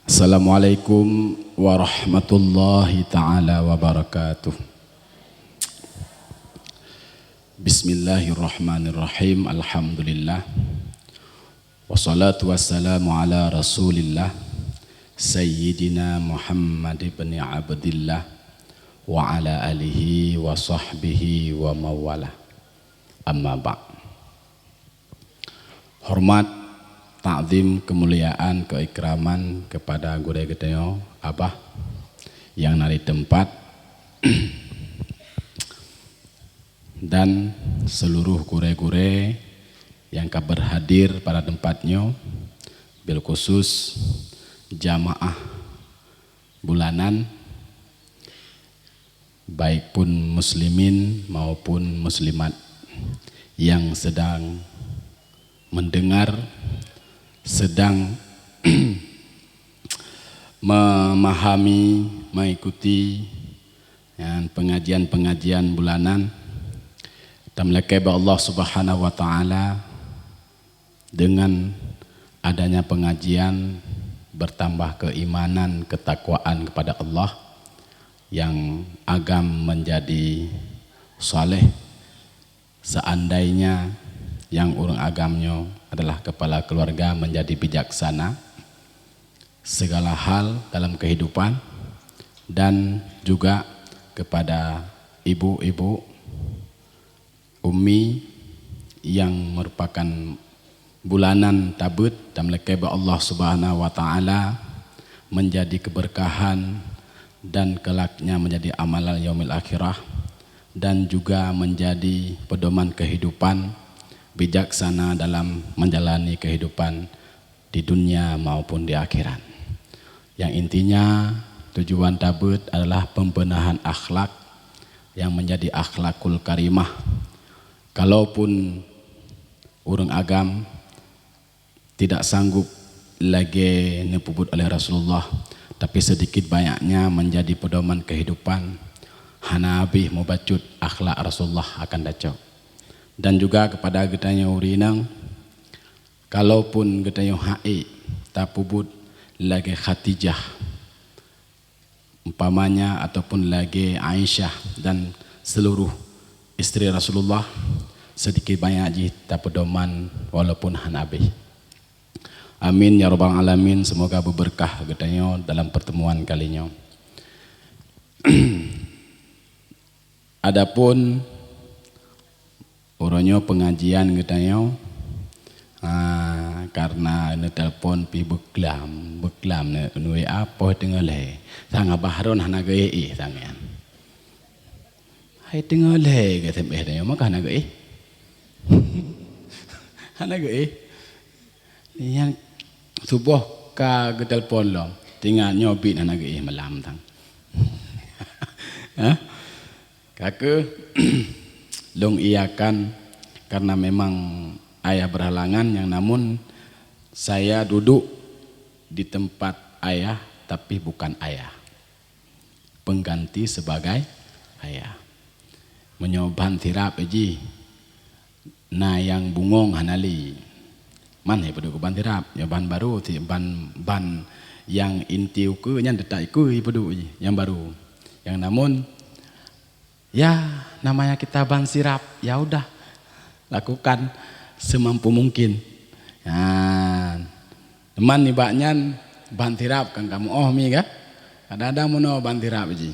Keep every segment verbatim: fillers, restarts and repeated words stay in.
Assalamualaikum warahmatullahi taala wabarakatuh. Bismillahirrahmanirrahim. Alhamdulillah. Wassalatu wassalamu ala Rasulillah, Sayyidina Muhammad ibn Abdillah, wa ala alihi wa sahbihi wa mawalah. Amma ba'd. Hormat, takzim, kemuliaan, keikraman kepada gurée geutanyoe, abah nyang na di teumpat, dan seluruh gurée-gurée nyang ka berhadir pada teumpat nyoe, bil khusus jamaah bulanan, baik pun muslimin maupun muslimat yang sedang mendengar, sedang memahami, mengikuti, ya, pengajian-pengajian bulanan. Tameulakée bak Allah Subhanahu wa Taala, dengan adanya pengajian, bertambah keimanan, ketakwaan kepada Allah, yang agam menjadi saleh. Seandainya yang ureuëng agam nyoe adalah kepala keluarga, menjadi bijaksana, segala hal dalam kehidupan, dan juga kepada ibu-ibu, ummi, yang merupakan bulanan tabeuet, tameulakée bak Allah Subhanahu wa Taala, menjadi keberkahan dan kelaknya menjadi amalan yaumil akhirah, dan juga menjadi pedoman kehidupan, bijaksana dalam menjalani kehidupan di dunia maupun di akhirat. Yang intinya, tujuan tabeuet adalah pembenahan akhlak yang menjadi akhlakul karimah. Kalaupun ureuëng agam tidak sanggup lagée neupeubuet oleh Rasulullah, tapi sedikit banyaknya menjadi pedoman kehidupan, hana habéh mubacut akhlak Rasulullah akan tacok. Dan juga kepada geutanyoe ureuëng inong, kalaupun geutanyoe hak ék tapeubuet lagée Khadijah, umpamanya, ataupun lagée Aisyah dan seluruh istri Rasulullah, sedikit banyak jih tapeudoman walaupun hana habéh. Amin ya rabbal alamin. Semoga berberkah geutanyoe dalam pertemuan kali nyoe. Adapun uroe nyoe pengajian geutanyoe, ah, karena neutelepon pih beuklam, beuklam neu-, neu-W A poh teungoh lhée. Sang Abah Harun hana geuéh-éh sang nyan. Hai teungoh lhée geu-S M S tanyoe maka hana geuéh. Hana geuéh. Nyan suboh ka geutelepon lom, tingat nyoe bit hana geuéh malam tang. Hah? Ka keuh, lôn iakan karena memang ayah berhalangan, yang namun saya duduk di tempat ayah, tapi bukan ayah. Pengganti sebagai ayah. Meunyoe ban sirab jih, na nyang bungong hana lé. Man hai peuduek keu ban sirab, nyoe ban barô, si ban, ban nyang inti ukeue nyan teutak ukeue peuduek jih, nyang barô. Nyang namun, ya, namanya kita ban sirab, ya udah, lakukan semampu mungkin. Nyan. Teuma nibak nyan, ban sirab kan kamoe óh mi ka? Kadang-kadang meunoe ban sirab jih.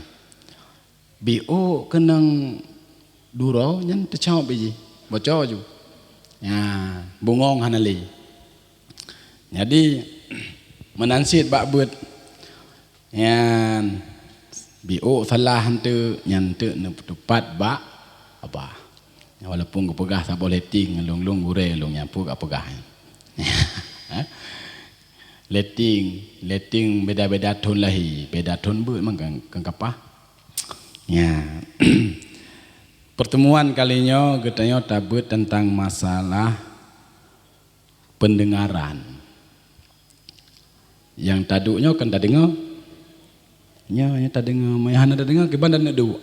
Biôk keunong duroe nyan teucok biji, bocor ju. Nyan, bungong hana lé. Jadi, meunan cit bak beuet. Nyan, biôk salah eunteuk, nyan eunteuk neupeutupat bak Abah. Walaupun geupeugah saboh letting, lôn-lôn gurée lôn nyang peue ka peugah nyan. Letting, letting beda-beda thon lahé, beda thon beuet memang kan, kan kapah. Ya. Pertemuan kali nyoe geutanyoe tabeuet tentang masalah pendengaran. Nyang taduek nyoe kan tadeungoe. Nyoe, nyoe tadeungoe, meunyo hana tadeungoe kiban dan duek.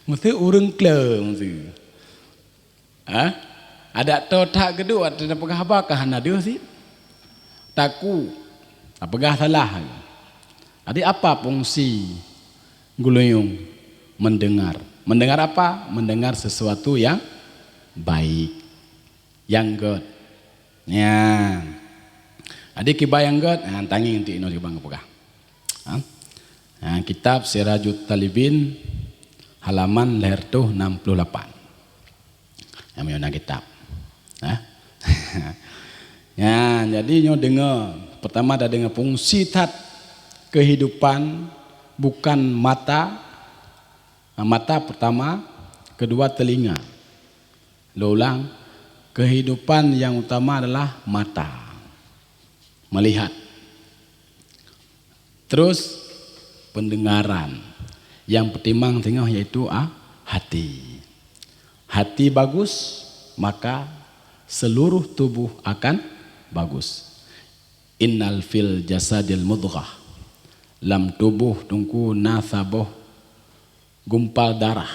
Meusti ureuëng kle meusti. Ha? Adak toe that geuduek ateueh tapeugah haba ka hana deuh cit. Taku. Tapeugah salah. Jadi apa fungsi guluyueng? Mendengar. Mendengar apa? Mendengar sesuatu yang baik, nyang gét. Nyan. Jadi kiban nyang gét, ha, tangieng tieb inoe kiban geupeugah. Ha? Ha, kitab Sirajut Talibin, halaman lhèe reutôh nam ploh lapan. Nyang meunyoe na kitab. Ha? Nyan, jadi nyoe deungoe. Pertama tadeungoe fungsi that kehidupan bukan mata. Mata pertama, kedua telinga. Lôn ulang, kehidupan yang utama adalah mata, melihat. Terus pendengaran. Yang peutimang singoh yaitu, ah, hati. Hati bagus, maka seluruh tubuh akan bagus. Innal fil jasadil mudghah. Lam tuboh teungku na saboh gumpal darah.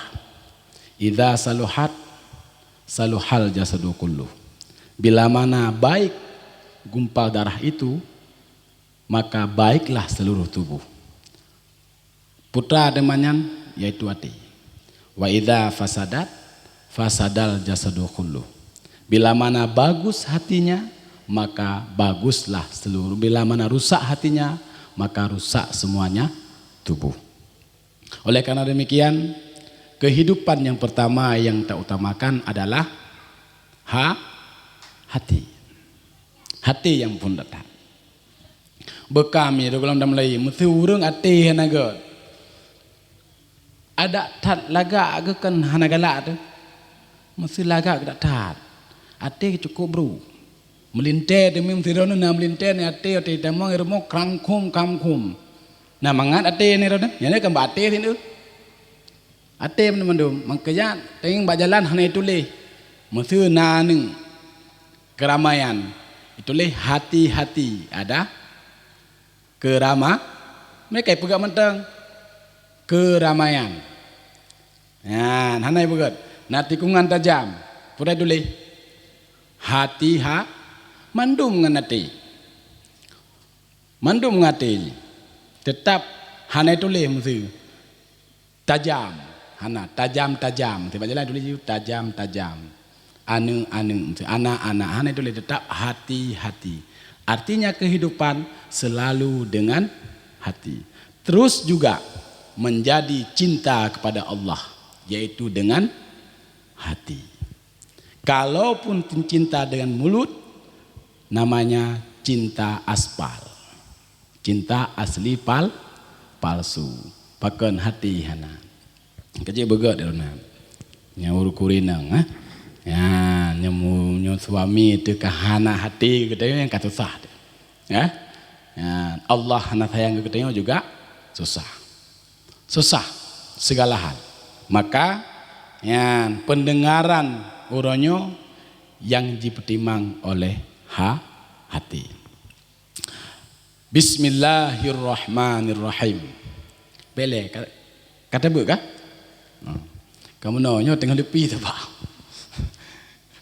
Idza saluhat, saluhal jasadu kulluh. Bila mana baik gumpal darah itu, maka baiklah seluruh tubuh. Putra teuma nyan, yaitu até. Wa idza fasadat, fasadal jasadu kulluh. Bila mana bagus hatinya, maka baguslah seluruh. Bila mana rusak hatinya, maka rusak semuanya tubuh. Oleh karena demikian, kehidupan yang pertama yang tautamakan adalah ha-, hati. Hati yang pun datang. Beukami di golom dam lagi, meuseu ureuëng até hana gét. Adak that lagak geuh kan hana galak teuh. Meuseu lagak geuh that. Até cukup brôk. Meulintèe teumé meuseu droeneuh na meulintèe na até, até tamong rumoh krangkhum-krangkhum. Na mangat até ni droeneuh, nyan kan bak até sineuk. Até mandum-mandum, mangkajak teuing bak jalan hana ituléh. Meuseu na aneuëk keramaian, ituléh hati-hati ada keurama-, meukai peugah mantong keuramaian. Nyan, hana ipeugét. Na tikungan tajam. Peue ituléh? Hati ha-, mandum ngon até. Mandum ngon até. Teutap hana ituléh meuseu. Tajam. Hana, tajam-tajam. Tieb jalan tuléh tajam-tajam. Aneuëk-aneuëk, anak-anak, hana ituléh, tetap hati-hati. Artinya kehidupan selalu dengan hati. Terus juga menjadi cinta kepada Allah, yaitu dengan hati. Kalaupun cinta dengan mulut, namanya cinta aspal. Cinta asli pal-, palsu. Pakon hati hana. Kajik beugét di luna. Nyang ureuëng kurineng, eh. Ya, nyang mu-, nyoe suami teuka hana hati geutanyoe nyang ka susah teuh. Ya. Ya, Allah hana sayang geutanyoe juga susah. Susah segala hal. Maka, nyan, pendengaran uroe nyoe nyang jipeutimang oleh ha-, hati. Bismillahirrahmanirrahim. Bèk lé, ka, ka tabeuet kah? Ha. Kamoe nyoe teungoh leupi teuh, Pak.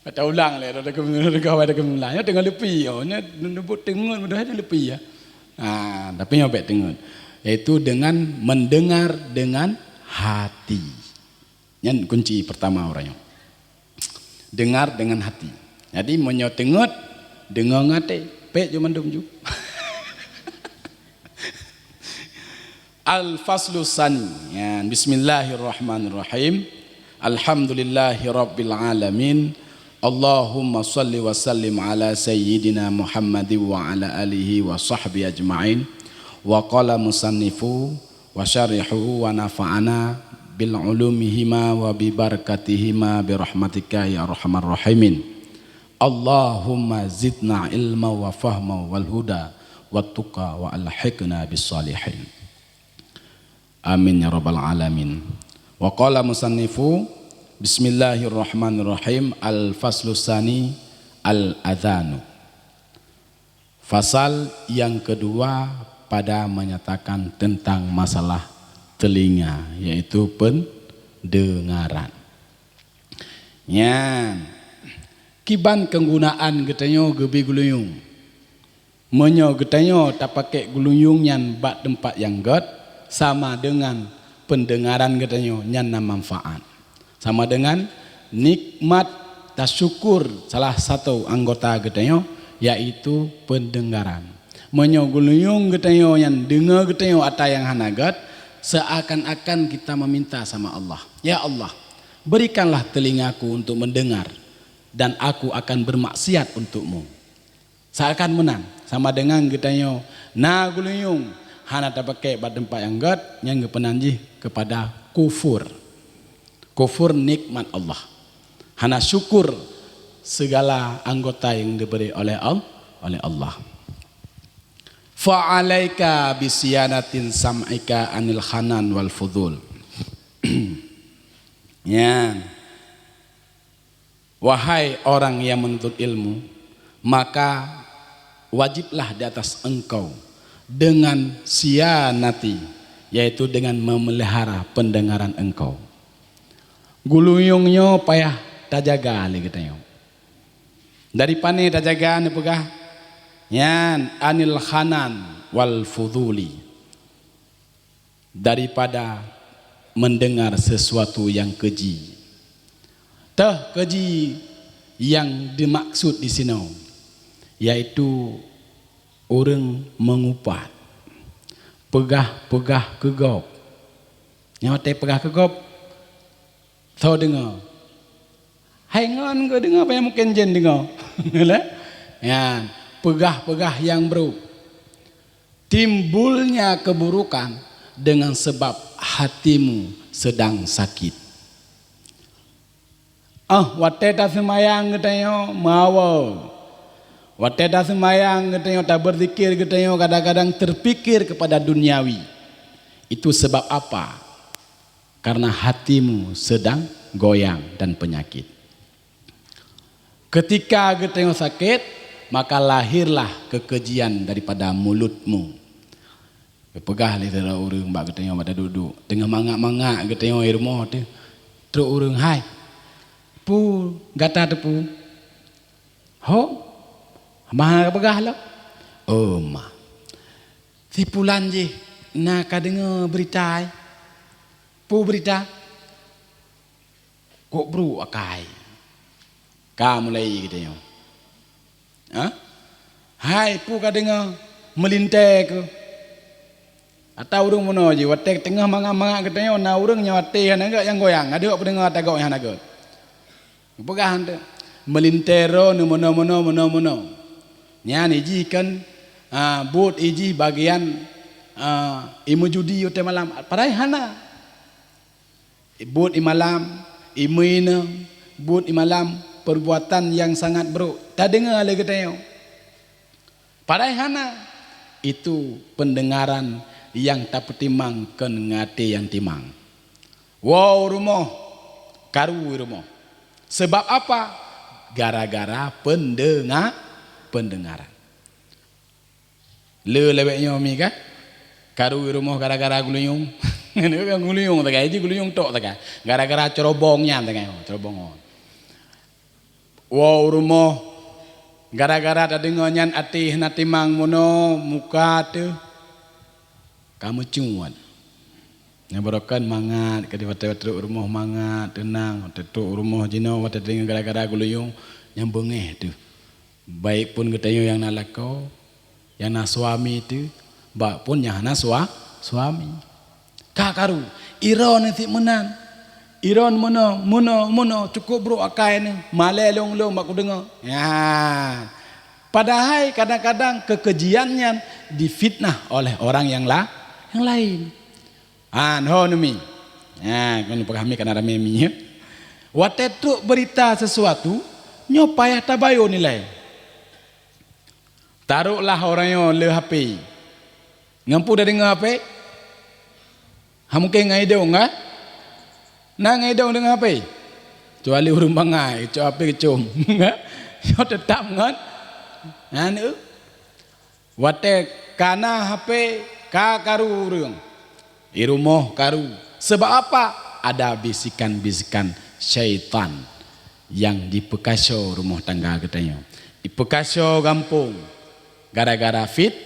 Ka taulang lé, dah keu-, dah keu-, dah keu-, nyoe teungoh leupi, oh, nyoe neubeuet teungeut, mudah nyoe leupi, ya. Ha, tapi nyoe bèk teungeut. Yaitu dengan mendengar dengan hati. Nyan kunci pertama uroe nyoe. Dengar dengan hati. Jadi, meunyoe teungeut, deungoe ngon até. Pèk ju mandum ju. Al-faslu tsani. Ya, bismillahirrahmanirrahim. Alhamdulillahi rabbil alamin. Allahumma shalli wa sallim ala sayyidina Muhammadin wa ala alihi wa sahbihi ajma'in. Wa qala musannifu wa syarihu wa nafa'ana bil ulumihima wa bi barakatihima bi rahmatika ya arhamar rahimin. Allahumma zidna ilma wa fahma wal huda wat tuqa wa alhiqna bis salihin. Amin ya rabbal alamin. Wa qala musannifu, bismillahirrahmanirrahim, al-faslu tsani, al-adzanu. Fasal yang kedua pada menyatakan tentang masalah telinga, yaitu pendengaran. Nyan, kiban kegunaan geutanyoe geubi guluyueng. Meunyoe geutanyoe tapakèk guluyueng nyan bak teumpat nyang gèt, sama deungon peundeungaran geutanyoe nyan na manfaat. Sama deungon nikmat tasyukur salah satu anggota geutanyoe, yaitu peundeungaran. Meunyoe guluyueng geutanyoe nyan deungoe geutanyoe ata nyang hana gèt, seakan-akan kita meminta sama Allah, "Ya Allah, berikanlah telingaku untuk mendengar, dan aku akan bermaksiat untuk-Mu." Seakan meunan, sama deungon geutanyoe na guluyueng hana tapakèk bak teumpat nyang gèt, nyang geupeunan jih keupada kufur. Kufur nikmat Allah. Hana syukur segala anggota nyang diberi oleh Al-, oleh Allah. "Fa'alaika bisiyanati sam'ika anil khanan wal fudul." Nyan. Wahai orang yang menuntut ilmu, maka wajiblah di atas engkau dengan siyanati, yaitu dengan memelihara pendengaran engkau. Guluyueng nyoe payah tajaga lé geutanyoe. Dari pané tajaga neupeugah? Nyan anil khanan wal fuduli. Daripada mendengar sesuatu nyang keji. Teuh keji nyang dimaksud disinoe, yaitu ureuëng meungupat, peugah-peugah keu gob. Nyang watée peugah keu gob, soe deungoe? Hai ngon geudeungoe, apa nyang mungken jén deungoe? Nyan, peugah-peugah nyang brok. Timbulnya keburukan dengan sebab hatimu sedang sakit. Ah, watée taseumayang geutanyoe meuawoe. Watée taseumayang geutanyoe, tabeuzikir geutanyoe, kadang-kadang terpikir kepada duniawi. Itu sebab apa? Karena hatimu sedang goyang dan penyakit. Ketika geutanyoe sakét, maka lahirlah kekejian daripada mulutmu. Geupeugah lé sidroe ureuëng bak geutanyoe bak taduek-duek, teungoh mangat-mangat geutanyoe i rumoh teuh. Trok ureuëng, "Hai, peue gata teupeue?" "Ho, ma peugah lom?" "Oh, ma. Si pulan jih na ka deungoe beurita, eh." "Peue beurita?" "Kok brok akai." Ka mulai geutanyoe. Ha? "Hai, peue ka deungoe, meulintée keuh?" Ata ureuëng bunoe jih, watée teungoh mangat-mangat geutanyoe, na ureuëng nyang watée hana gét nyang goyang, na deuek peudeungoe ata gob nyang hana gét. Geupeugah han teuh, "Meulintée droeneuh meunoe-meunoe, meunoe-meunoe." Nyan i jih kan, ah, buet i jih bagian, ah, i meujudi watée malam. Padahai hana. Buet i malam, i meuinong, buet i malam, perbuatan nyang sangat brok. Tadeungoe lé geutanyoe. Padahai hana. Itu pendengaran nyang tapeutimang kon ngon até nyang timang. Woe u rumoh, karu i rumoh. Sebab apa? Gara-gara pendenga-, pendengaran. Le lewat nyoe mi kah? Karu i rumoh gara-gara guluyueng. Guluyueng sagai, ji guluyueng tok sagai. Gara-gara cerobong nyan sagai, oh, cerobong. Woe u rumoh gara-gara tadeungoe nyan até hana timang meunoe, muka teuh ka meucuat. Nyang barokon mangat, keudeh watée trok u rumoh mangat, teunang, watée trok u rumoh jinoe, watée tadeungoe gara-gara guluyueng, nyang beungéh teuh. Baik pun geutanyoe nyang na lakoe, nyang na suami teuh, bak pun nyang hana sua-, suami. Ka karu, i droeneuh sit meunan. I droeneuh meunoe, meunoe, meunoe, cukôp brok akai neuh, malée lôn-lôn bak kudeungoe. Ya. Padahai kadang-kadang kekejian nyan difitnah oleh orang nyang la-, nyang laén. Ah, nyoe neumi. Ah, kon peugah mi kana ramé mi, ya. Watée trok beurita sesuatu, nyoe payah tabayeue nilai. Taroklah ureuëng nyoe le H P. Ngon peue tadeungoe H P? Ha, mungken ngon idong, kan? Na ngon idong deungoe H P? Kecuali ureuëng bangai, cok H P geucom. Nyoe teutap ngon, ngon, eh. Watée kana H P, ka karu ureuëng. I rumoh karu. Sebab apa? Ada bisikan-bisikan syaitan nyang jipeukaso rumoh tangga geutanyoe. Jipeukaso gampông. Gara-gara fit-,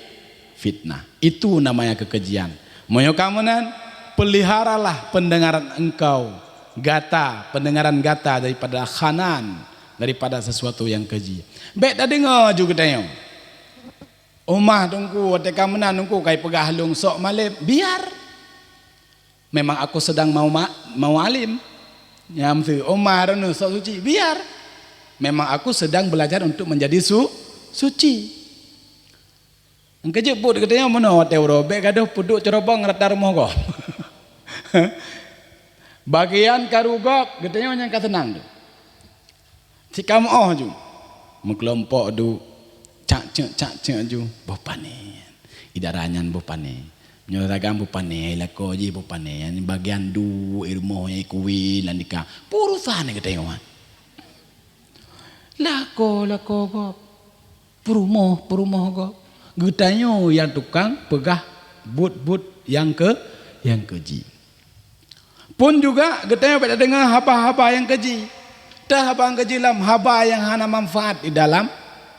fitnah. Itu namanya kekejian. Meunyoe ka meunan, peliharalah pendengaran engkau, gata, pendengaran gata daripada khanan, daripada sesuatu yang keji. Bék tadeungoe ju geutanyoe. Ummah teungku, watée ka meunan teungku, kai peugah lôn sok malem, biar. Memang aku sedang mau ma-, mau alim. Nyam si Umar nu sok suci, biar. Memang aku sedang belajar untuk menjadi su-, suci. Engkejut buet geutanyoe meunoe watée uroe bék gadoh peuduek ceurobong rata rumoh gob. Bagian karu gob geutanyoe nyang ka seunang tu. Sikamoe ju. Meukelompok du, cak-cek, cak-cek ju, boh pané. Idara nyan boh pané. Nyoe ragam boh pané, lakoe jih boh pané. Nyan bagian du, ilmu, kuwi, landika. Purusan geutanyoe. Lakoe, lakoe gob. Peurumoh, peurumoh gob. Geutanyoe nyang tukang peugah buet-buet nyang ke, nyang keji. Pun juga geutanyoe bék tadeungoe haba-haba nyang keji. Teuh haba nyang keji lam haba nyang hana manfaat di dalam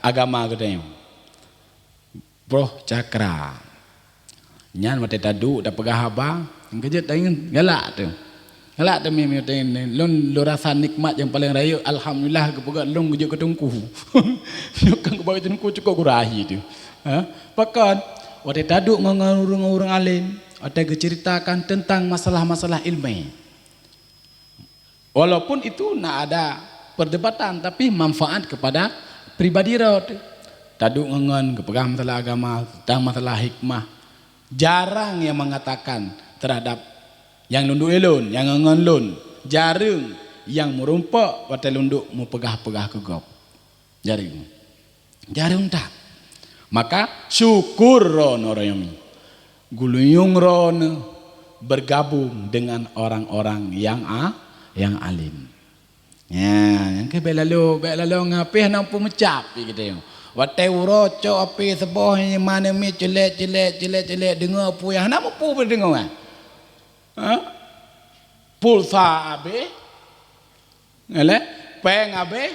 agama geutanyoe. Broh cakra. Nyan watée taduek tapeugah haba, nyang keujeuet tangieng galak teuh. Galak teuh mi-, mi-, lôn, lôn rasa nikmat nyang paleng rayeuk, alhamdulillah geupeugah lôn geujeuet keu teungku. Nyoe kan geubawa teungku cukôp gurahi teuh. Ha? Pakon? Watée taduek ngon, ngon ureuëng-ureuëng além, watée geuceuritakan teuntang masalah-masalah iéleumé. Walaupun itu na ada perdebatan, tapi manfaat kepada pribadi rot. Taduek ngon, ngon geupeugah masalah agama, teuntang masalah hikmah. Jarang yang mengatakan terhadap nyang lôn duek ilôn, nyang ngon lôn, jareueng nyang meurumpok watée lôn duek meupeugah-peugah keu gob. Jareueng. Jareueng that. Maka syukur droeneuh, guluyueng droeneuh bergabung dengan orang-orang yang a-, yang alim. Nya, nyang keu bék lalo, bék lalo ngapéh na peumeucab pi geutanyoe. Watée uroe cok api seuboh mana mi celek, celek, celek, celek deungoe peue nyang hana mupu peudeungoe. Ha? Pulsa abéh, ngeleh, péng abéh,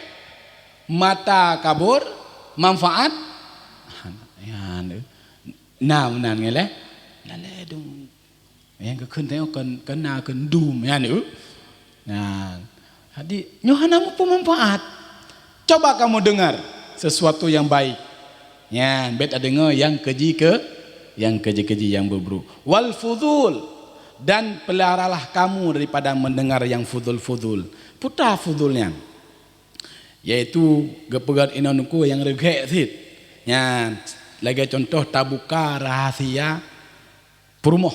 mata kabur, manfaat. Ya, na meunan ngeleh. Lalée dong. Nyang geukheun tanyoe kon, kon na kheun dum, ya, ni. Nah, jadi nyoe hana mupu manfaat. Coba kamu dengar sesuatu yang baik. Nyan, bék tadeungoe nyang keji ke, nyang keji-keji, nyang beubruek. Wal fudul, dan peliharalah kamu daripada mendengar yang fudul-fudul. Peue ta fudul nyan? Yaitu geupeugah inoe nuku nyang reugét cit. Nyan, lagée contoh tabuka rahasia peurumoh,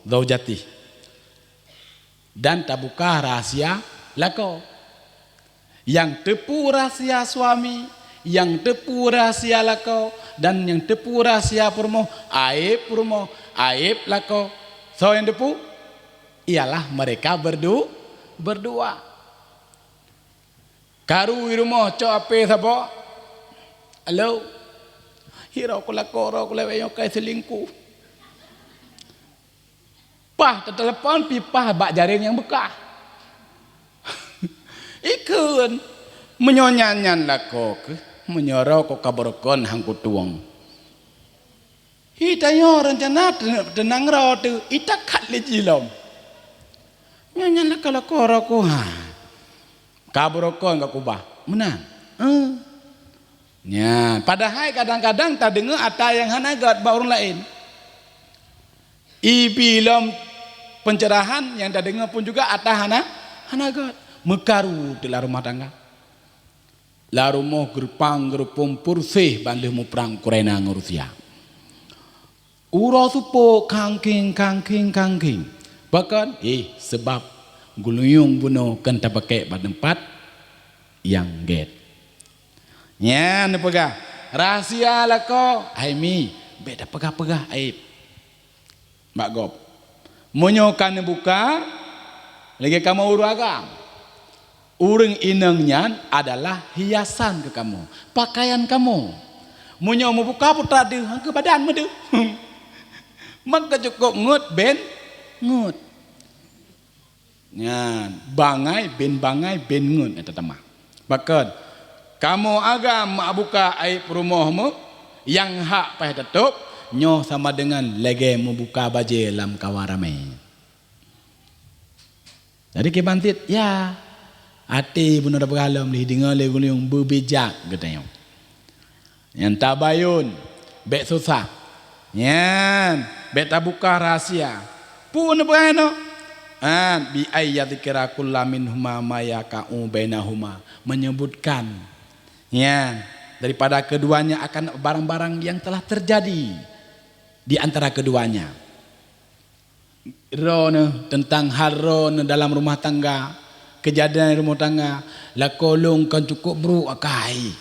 zaujatih. Dan tabuka rahasia lakoe. Nyang teupeu rahasia suami, nyang teupeu rahasia lakoe, dan nyang teupeu rahasia peurumoh, aéb peurumoh, aéb lakoe. Soe nyang teupeu? Ialah mereka berdu-, berdua. Karu i rumoh cok api saboh. Halo. Hi, roh ku lakoe, roh ku lewat nyoe kai selingkuh. Pah teutelepon pi pah bak jareueng nyang beukah. Ikheun, meunyoe nyan-nyan lakoe keuh, meunyoe roh ku ka beurukon han kutueng. Hi tanyoe reuncana te-, teunang roh teuh, ita khat lé jilom. Nyan, nyan lakoe-lakoe roh ku, ha. Ka beurukon ka kubah. Meunan. Eh. Nyan, padahai kadang-kadang tadeungoe ata nyang hana gét bak ureuëng laén. Ibi lom pencerahan nyang tadeungoe pun juga ata hana, hana gét. Meukaru teuh lam rumah tangga. Lam rumoh geurupang-geurupông peureuseh ban lheueh muprang Ukraina ngon Rusia. Uroe seupôt kangking, kangking, kangking. Pakon? Eh, seubab guluyueng bunoe kon tapakék bak teumpat nyang gét. Nyan neupeugah, rahasia lakoe, hai mi, bék tapeugah-peugah aéb bak gob. Meunyoe ka neubuka, lagée kamoe ureuëng agam, ureuëng inong nyan adalah hiasan keu kamoe, pakaian kamoe. Meunyoe meubuka putra deuh, han keu badan meudeuh. Maka cukôp ngot ben ngot. Nyan, bangai ben bangai ben ngon nyang tatamah. Pakon, kamoe agam mak buka aéb rumoh meu, Nyang hak paih tatôb, nyoe sama deungon lagée meubuka bajée lam kawan ramé. Jadi kiban cit, ya, até bunoe tapeugah lom lé deungoe lé geulieng beubijak geutanyoe. Nyang tabayôn, bék susah. Nyan, bék tabuka rahsia. Peue neupeugah nyoe? An, bi ay yadzkira kullu minhuma ma yaqa'u bainahuma, menyebutkan, nyan, daripada keduanya akan barang-barang yang telah terjadi di antara keduanya. Droeneuh teuntang hal droeneuh dalam rumah tangga, keujadian rumah tangga, lakoe lôn kon cukôp brôk akai.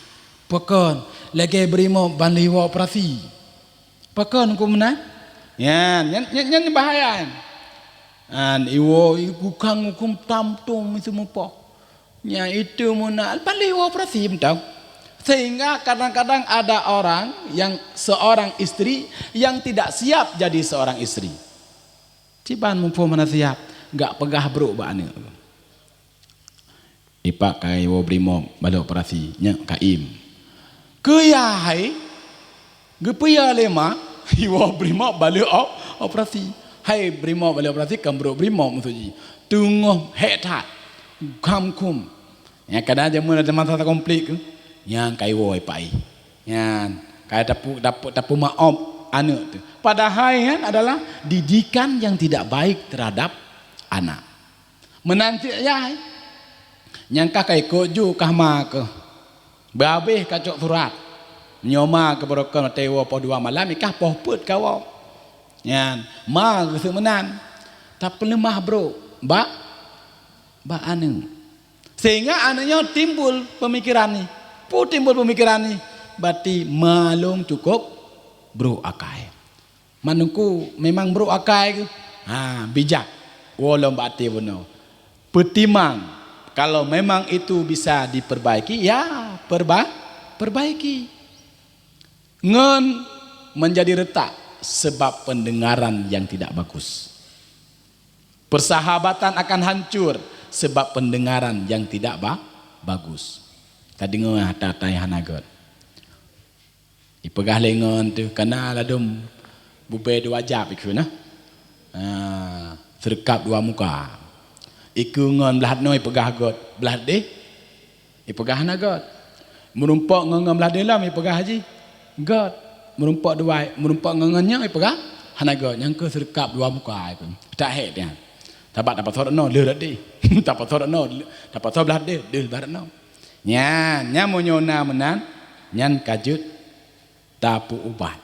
Pakon, lagée beurimöb ban lheueh iwoe operasi. Pakon keu meunan? Nyan, nyan, nyan, nyan bahaya nyan. An, iwoe, i gukang huköm tam tom itu mupoh. Nyan itu meunan, ban lheueh iwoe operasi mantong. Sehingga kadang-kadang ada orang yang seorang istri yang tidak siap jadi seorang istri. Kiban muphom hana siap, gak peugah brôk bak aneuk. Ipak kai woe beurimöb balok operasi, nyak kaim. Keu yah hai, geupeuya lé ma, iwoe beurimöb balok op-, operasi. Hai beurimöb balok operasi, kan brôk beurimöb maksud jih. Teungoh hék that, gam khum. Nyang kadang jameun ada masa konflik tu, nyang kai woe ipak ai. Nyan, kai tapu-, tapu-, tapeumaob aneuk tu. Padahai nyan adalah didikan yang tidak baik terhadap anak. Meunan cit yah, nyang kah ka ikot ju kah ma keuh. Beuhabéh ka cok surat. Nyoe ma keuh barokon watée woe poh dua malam, ikah poh peuet ka woe. Nyan, ma keuh seumeunan. Tapeuleumah brôk bak, bak aneuk. Sehingga aneuk nyoe timbul peumikiran nyoe. Peue timbul peumikiran nyoe? Berarti ma lôn cukôp brôk akai. Manungku memang brôk akai keuh? Ha, bijak. Woe lom bak até bunoe. Peutimang, kalau memang itu bisa diperbaiki, ya, perba-, perbaiki. Ngon menjadi retak sebab pendengaran yang tidak bagus. Persahabatan akan hancur sebab pendengaran yang tidak ba-, bagus. Tadeungoe hata-hata nyang hana gét. Ipeugah lé ngon teuh, kana ladôm bubé dua jab ikheun na. Ha, seureukab dua muka. Ikheun ngon blah noe ipeugah gét, blah deh ipeugah hana gét. Meurumpok ngon, ngon blah deh lom ipeugah jih gét. Meurumpok dua, meurumpok ngon, ngon nyoe ipeugah hana gét. Nyang keuh seureukab dua muka ikheun. Tak hék nyan. Sabab tapasoe rot noe, lheueh rot deh. Tapasoe rot noe, tapasoe blah deh, deh blah rot noe. Nyan, nyan meunyoe na meunan, nyan ka jeuet tapeuubat.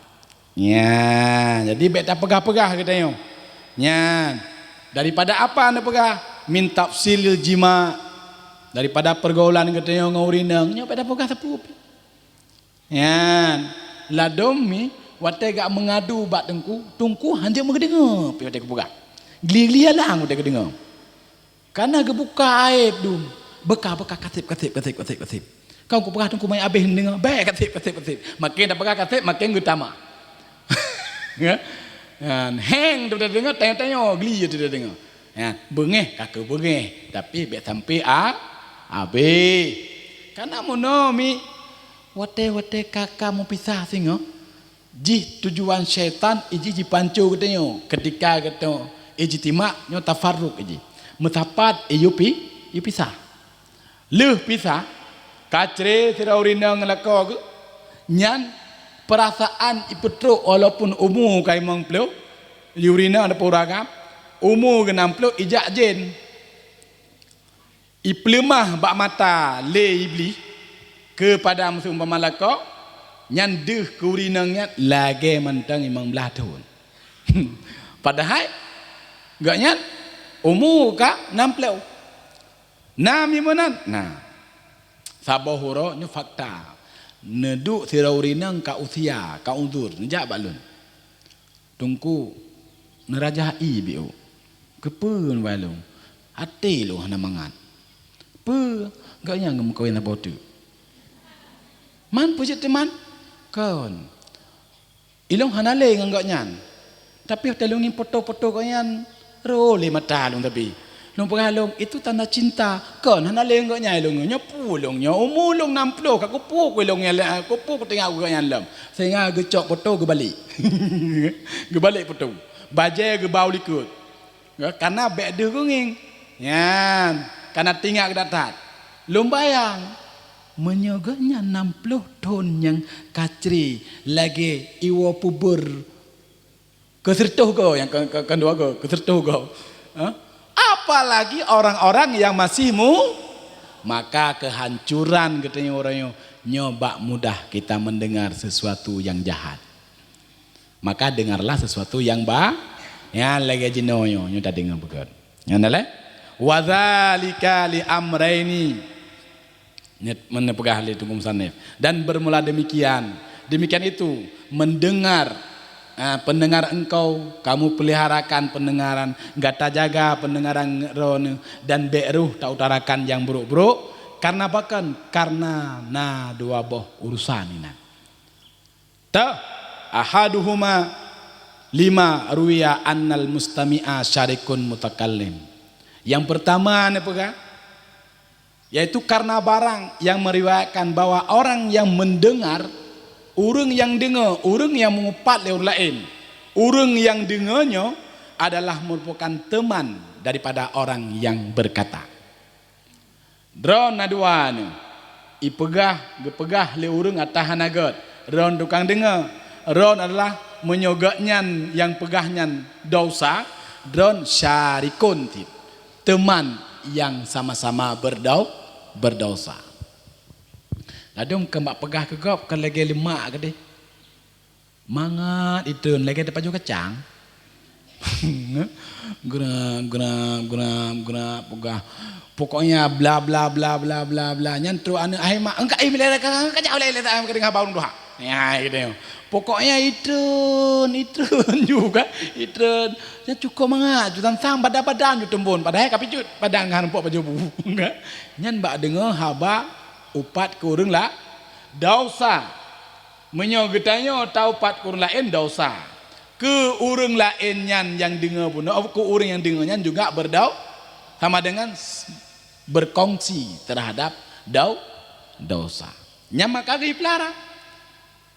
Nyan, jadi bék tapeugah-peugah geutanyoe. Nyan, daripada apa neupeugah? Min tafsilil jima, daripada pergaulan geutanyoe ngon ureueng inong, nyoe bék tapeugah sapeue pih. Nyan, ladôm mi watée gak meungadu bak teungku, teungku hanjeuet meugeudeungoe pih watée geupeugah. Gli-gli alang watée geudeungoe. Kana geubuka aéb dum. Beuka, beuka, kaseb, kaseb, kaseb, kaseb, kaseb. Kau kupeugah teungku mai abéh neudeungoe, bék kaseb, kaseb, kaseb. Makin tapeugah kaseb, makin geutama. Ya. Nyan, héng teudeungoe, tanyoe-tanyoe gli teudeungoe. Ya, beungéh ka keu beungéh, tapi bék sampai a-, abéh. Kana meunoe mi watée-watée ka, ka meupisah singoh, jih tujuan syaitan ijih jipanco geutanyoe. Ketika geutanyoe ijitimak, nyoe tafarruq ijih. Meusapat iyupi-, iyupisah. Lheueh pisah, ka cre sidroe ureueng inong ngon lakoe geuh, nyan peurasaan ipeutrok walaupun umu ka limong ploh, ureueng inong ataupun ureueng agam, umu geuh nam ploh ijak jen. Ipeuleumah bak mata lé Iblih keupada meuseumpama lakoe, nyan deuh keu ureueng inong nyan lagée mantong limong blaih thon. Padahai gobnyan umu ka nam ploh. Na mi meunan? Na. Saboh uroe nyoe fakta. Neuduek sidroe ureueng inong ka usia, ka uzur, neujak bak lôn. Teungku, neuraja ie biôh. Keupeue neubai lôn? Até lôn hana mangat. Peue? Gobnyan geumeukawen saboh teuk. Man peue jeuet teuma? Kon. Ilôn hana lé ngon gobnyan. Tapi watée lôn ngieng poto-poto gobnyan, ro lé mata lôn tapi. Lôn peugah lôn, itu tanda cinta. Kon, hana lé ngon nyan lôn. Nyoe pu lôn, nyoe umu lôn nam ploh, ka kupu ku lôn nyan, kupu ku tinggai ureueng nyan lom. Sehingga geucok foto geubalek. Geubalek foto. Bajée geubau likot. Ya, karena bék deuh geungieng. Nyan, karena tinggai geudat-dat. Lôn bayang, meunyoe geuh nyan nam ploh thon nyang kacre lagée iwoe pubur, keu seureutoh goe nyang ke, ke, keudua goe, keu seureutoh goe. Ha? Apalagi orang-orang yang masih mu, maka kehancuran geutanyoe uroe nyoe, nyoe bak mudah kita mendengar sesuatu yang jahat. Maka dengarlah sesuatu yang ba, nyang lagée jinoe nyoe, nyoe tadeungoe beugét. Nyang daleh, "Wa dzalika li amraini." Nyoe, meupeugah lé Teungku Musanif, "Dan bermula demikian, demikian itu, mendengar, ah, pendengar engkau, kamu peliharakan pendengaran, gata jaga pendengaran droeneuh, dan bék rôh tautarakan nyang brok-brok, karena bahkan, karena na dua boh urusan inan." Tah, ahaduhuma lima ruwiya annal mustami'a syarikun mutakallim. Yang pertama neupeugah, yaitu karena barang yang meriwayatkan bahwa orang yang mendengar, ureueng nyang deungoe, ureueng nyang meungupat lé ureueng laén, ureueng nyang deungoe nyoe adalah merupakan teman daripada orang yang berkata. Droeneuh na dua neuh, ipeugah, geupeugah lé ureueng ata hana gét, droeneuh tukang deungoe. Droeneuh adalah meunyoe gét nyan nyang peugah nyan desya, droeneuh syarikun cit, teman yang sama-sama berdau-, berdosa. Ladôm keu bak peugah keu gob, keu lagée lemak keudeh. Mangat itreun lagée tapajoh kacang. Geurab, geurab, geurab, geurab, peugah. Pokoknya bla, bla, bla, bla, bla, bla. Nyan trok aneuk hai mak, "Engka ai milai ka, ka jak ulai, ulai, ka deungoe bawang duha." Ya, gitu. Pokoknya itreun, itreun juga, itreun. Nyan cukop mangat, ju sang-sang badan-badan ju teumbon, padahai ka picut badan ngon rumpok pajoh bu. Nyan bak deungoe haba upat keu ureueng la, desya. Meunyoe geutanyoe taupat keu ureueng laén desya, keu ureueng laén nyan nyang deungoe bunoe, keu ureueng nyang deungoe nyan juga berdau-, sama dengan s-, berkongsi terhadap dau-, desya. Nyan maka geupeulara.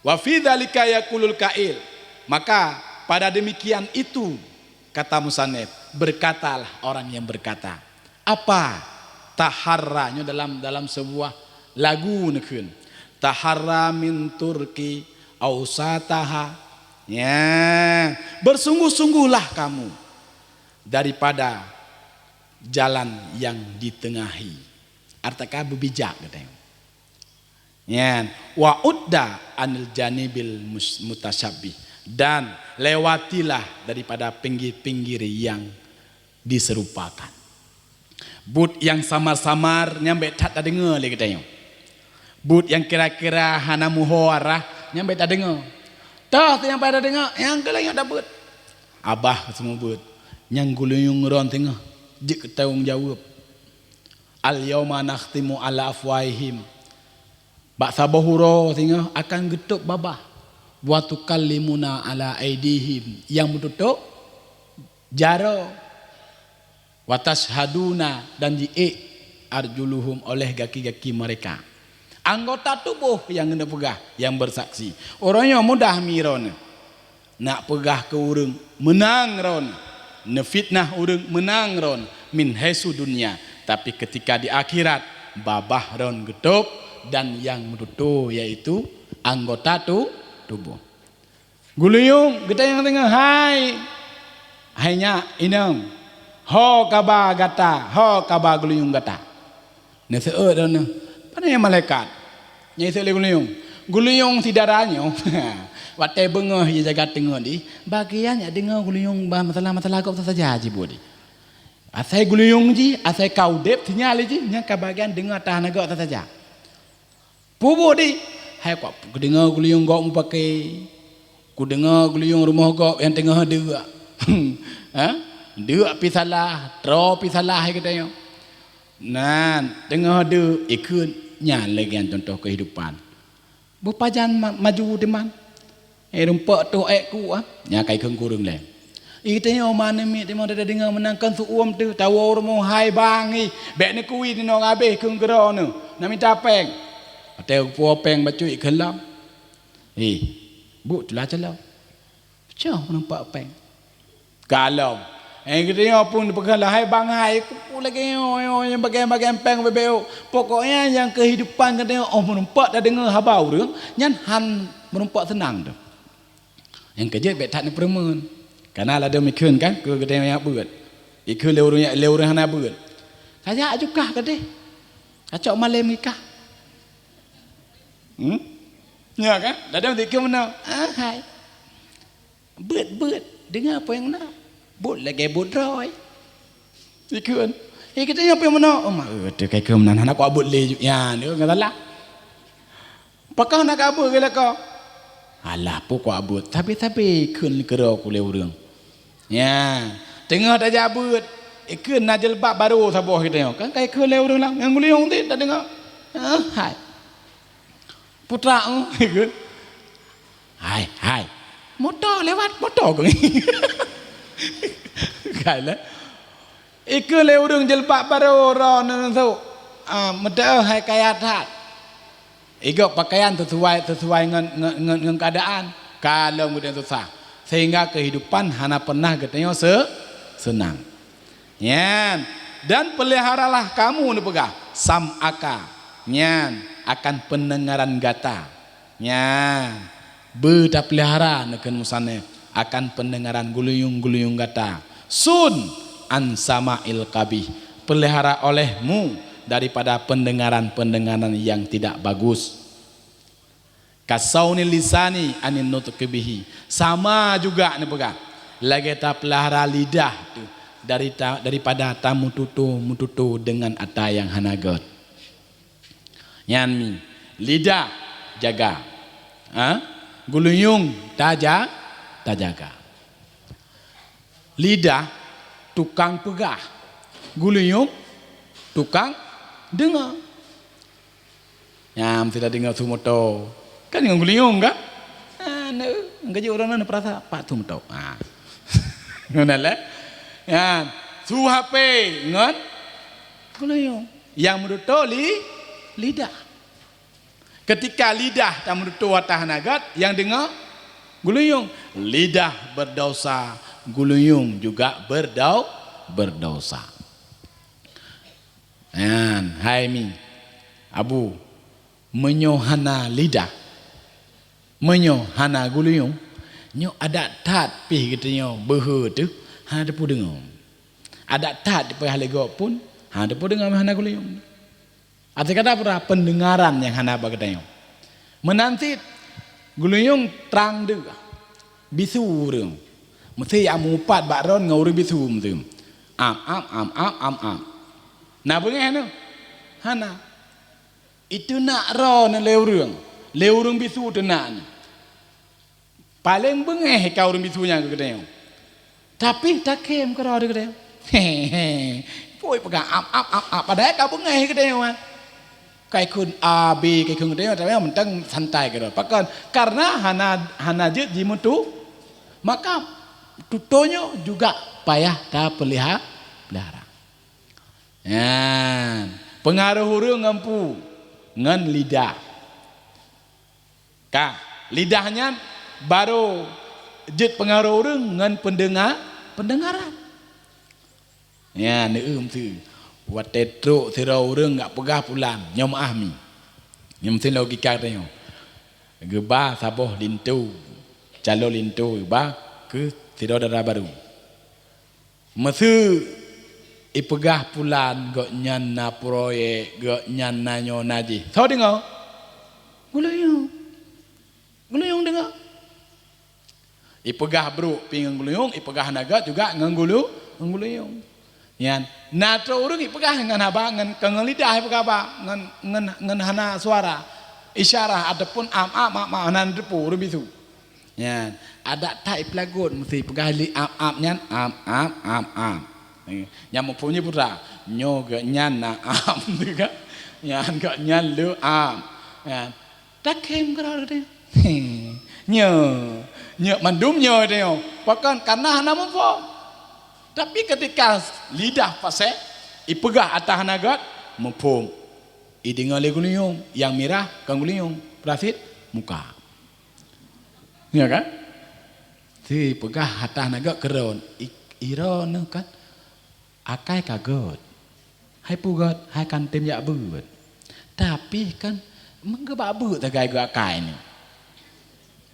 Wa fi dzalika yaqulul qail. Maka pada demikian itu, kata musannif, berkatalah orang yang berkata, Apa? Taharra nyoe dalam, dalam sebuah lagu neukheun. Taharra min turqi ausataha. Ya, bersungguh-sungguhlah kamu daripada jalan yang ditengahi. Artinya beubijak katanya. Nyan, wa udda anil janibil mus-, mutasyabbih, dan lewatilah daripada pinggir-pinggir yang diserupakan. Buet nyang samar-samar nyan bék that tadeungoe lé geutanyoe. Buet nyang kira-kira hana muho arah nyan bék tadeungoe. Toh nyang pada deungoe, nyang keu lagée nyoe tabeuet. Abah seumeubeuet, nyang geulinyueng ron teungoh jeuet keu tanggung jaweueb. Al-yauma nakhtimu ala afwahihim. Bak saboh uroe singoh akan geutôb babah. Wa tukallimuna ala aidihim, nyang meututôb jaroe. Wa tasyhaduna, dan jiék arjuluhum oleh gaki-gaki mereka. Anggota tuboh nyang geuneuk peugah, nyang beusaksi. Uroe nyoe mudah mi droeneuh. Nak peugah keu ureuëng meunang ron, neufitnah ureuëng meunang ron min haitsu dunya, tapi keutika di akhirat babah ron geutôb dan nyang meututoe yaitu anggota tu tuboh. Guliyueng geutanyong teungoh, "Hai, hai nyak inong, ho kaba gata, ho kaba guliyueng gata?" Neuseuôt droeneuh, "Pane malaikat?" Nyan iseuôt lé guliyueng. Guliyueng si dara nyoe, watée beungoh ie jaga teungoh di, bagian jak deungoe guliyueng bah masalah-masalah gob saja jibuet di. Asai guliyueng jih, asai ka udeb sinyal jih, nyan ka bagian deungoe tahan gob saja. Pubuet di, hai kudeungoe guliyueng gob mupake, kudeungoe guliyueng rumoh gob nyang teungoh deuk. Ha? Deuk pi salah, troe pi salah hai geutanyoe. Nan, teungoh deuk ikheun, nyan lagée nyan cuntoh keuhidupan. Beupajan ma-, maju diman. Eh, rumpok toh ék ku, ah. Nyan ka ikheun kureueng lé. Ih, tanyoe ma aneuk miet, tanyoe tadeungoe meunan kon seuuem teuh, tawoe rumoh hai bang, ih, bèk neukui tinoe habéh keu keudroe neuh, na mita péng. Watèe geupuwoe péng bacut ikheun lom. Ih, buet teulah calon. Peucah meunumpak péng. Kalon. Eh, geutanyoe pun peugah lah, hai bang hai, kupu lagèe nyoe, nyoe, nyang bagian-bagian péng beubeuk. Pokoknya nyang keuhidupan geutanyoe, oh, meunumpak tadeungoe haba ureueng, nyan han meunumpak seunang teuh. Nyang keujeuet bèk that neupeureumeun. Kana ladôm ikheun kan, keu geutanyoe nyang beuet. Ikheun lé ureueng, lé ureueng hana beuet. Kajak jukah keudeh. Kacok malém ikah. Hmm? Nya kan? Ladôm ikheun meunoe. Ah, hai. Beuet, beuet. Deungoe peue nyang na. Buet lagèe buet droe. Ikheun. Eh, geutanyoe peue meunoe? Oh, ma, eh, teuh kai keu meunan. Hana kuabeuet lé ju. Nya, nyoe ngon salah. Pakon hana kabeuet lé ko? Alah, peue kuabeuet. Sabe-sabe kheun keudroe ku lé ureueng. Nya, teungoh tajak beuet, ikheun na jilbab barô saboh geutanyoe. Kan kai kheun lé ureueng lam, nyang guliyong ti tadeungoe. Ah, hai. Putra, eh, ikheun. Hai, hai. Moto lewat, moto keu. Kai lé. Ikheun lé ureueng jilbab barô droeneuh neusok. Ah, meuteuh hai kaya that. Igok pakaian sesuai, sesuai ngon, ngon, ngon, ngon keadaan. Ka lom geutanyoe susah. Sehingga kehidupan hana pernah geutanyoe se-, seunang. Nyan. Dan peliharalah kamu, neupeugah, sam'aka. Nyan, akan pendengaran gata. Nya, beutapeulihara neukheun musannif akan peundengaran guliyong-guliyong gata. Sun an sama'il qabih, peulihara olehmu daripada peundengaran-peundengaran nyang tidak bagus. Kasauni lisani anin nutqi bihi, sama juga neupeugah lagée tapeulihara lidah teuh dari ta-, daripada tameututoe-meututoe deungon ata nyang hana gét. Nyan mi, lidah jaga. Ha? Guliyong taja-, tajaga. Lidah tukang peugah. Guliyong tukang deungoe. Nyan, sira deungoe su moto. Kan ngon guliyong kan? Ha, neu, geujok ureueng nyan neupeurasa pat su moto. Ha. Ngon lé. Nyan, su H P ngon guliyong. Nyang meututoe li-, lidah. Ketika lidah tameututoe ata hana gét, nyang deungoe guliyong. Lidah berdosa, guliyong juga berdau-, berdosa. Nyan, hai mi, Abu, meunyoe hana lidah, meunyoe hana guliyong, nyoe adat that pih geutanyoe beuhe teuh hana teupeu deungoe. Adat that dipeugah lé gob pun hana teupeu deungoe, hana guliyong. Arti kata peue? Peundengaran nyang hana bak geutanyoe. Meunan cit guliyong trang deuh, bisu ureueng. Meusti jak meuupat bak droen ngon ureueng bisu meusti. Am, am, am, am, am, am. Na beungéh nyoe? Hana. Iteunak droeneuh lé ureueng, lé ureueng bisu teunak nyoe. Paleng beungéh ka ureueng bisu nyan keu geutanyoe. Tapi takhém keudroe di geutanyoe. Pui peugah ap, ap, ap, ap. Padahai ka beungéh geutanyoe, ah. Ka ikheun A, B, ka ikheun geutanyoe, tapi mantong santai keudroe. Pakon? Karena hana, hana jeuet jimeutu-, maka tutoe nyoe juga payah tapeuliha-, pelihara. Nyan, peungaroh ureueng ngon peue? Ngon lidah. Ka, lidah nyan barô jeuet peungaroh ureueng ngon peundenga-, peundengaran. Nyan, neueu meusti. Watée trok sidroe ureueng geujak peugah pulan, nyoe meu'ah mi. Nyoe meusti logika tanyoe. Geuba saboh linto, calo linto geuba keu sidroe dara barô. Meuseu ipeugah pulan gobnyan na proyek, gobnyan na nyoe na jih. Soe deungoe? Guliyong. Guliyong deungoe. Ipeugah brok pih ngon guliyong, ipeugah na gét juga ngon gulu-, ngon guliyong. Nyan, na trok ureueng ipeugah ngon haba, ngon, kon ngon lidah ipeugah haba, ngon, ngon, ngon hana suara, isyarah ataupun am, am, am, am, hana neuteupeue ureueng bisu. Nyan, adat that ipeulagot meusti peugah li ap-ap nyan, ap, ap, ap, ap. Eh, nyang muphom nyoe putra, nyoe geuh nyan na ap teuh kan. Nyan geuh nyan le ap. Nyan. Takhém keudroe teuh. Nyoe. Nyoe mandum nyoe tanyoe, pakon? Karena hana muphom. Tapi ketika lidah fasih, ipeugah ata hana gét, muphom. Ideungoe lé geulinyueng, nyang mirah kon geulinyueng, peurasit muka. Ya kan? Sipeugah ata hana gét keu droeneuh, i-, i droeneuh kan. Akai ka gét. Hai peugét, hai kan tem jak beuet. Tapi kan, meugeubak beuet sagai geuh akai nyoe.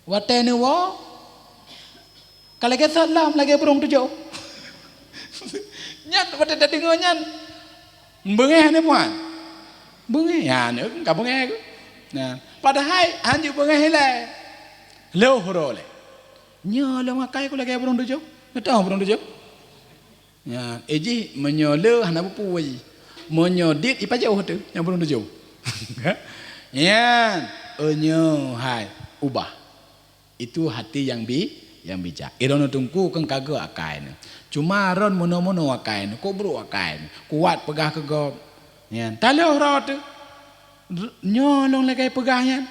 Watée neuwoe, ka lagée sot lom, lagée burông tujoh. Nyan watée tadeungoe nyan, beungéh neuh puan. Beungéh, ya, neuh ka beungéh geuh. Nah, padahai hanjeuet beungéh ilée. Lheueh uroe lé. Nyoe lôn akai ku lagée burông tujoh. Neutoh burông tujoh. Nyan, eh, jih meunyoe le hana peue-peue jih. Meunyoe dit ipajoh teuh, nyang burông tujoh. Nyan, oh, nyoe hai ubah. Itu hati yang bi-, yang bijak. Iroh neuh teungku keu ka gét akai neuh. Cuma ron meunoe-meunoe akai neuh, kok brok akai neuh, kuat peugah keu gob. Nyan, taloh roh teuh. R-, nyoe lôn lagée peugah nyan.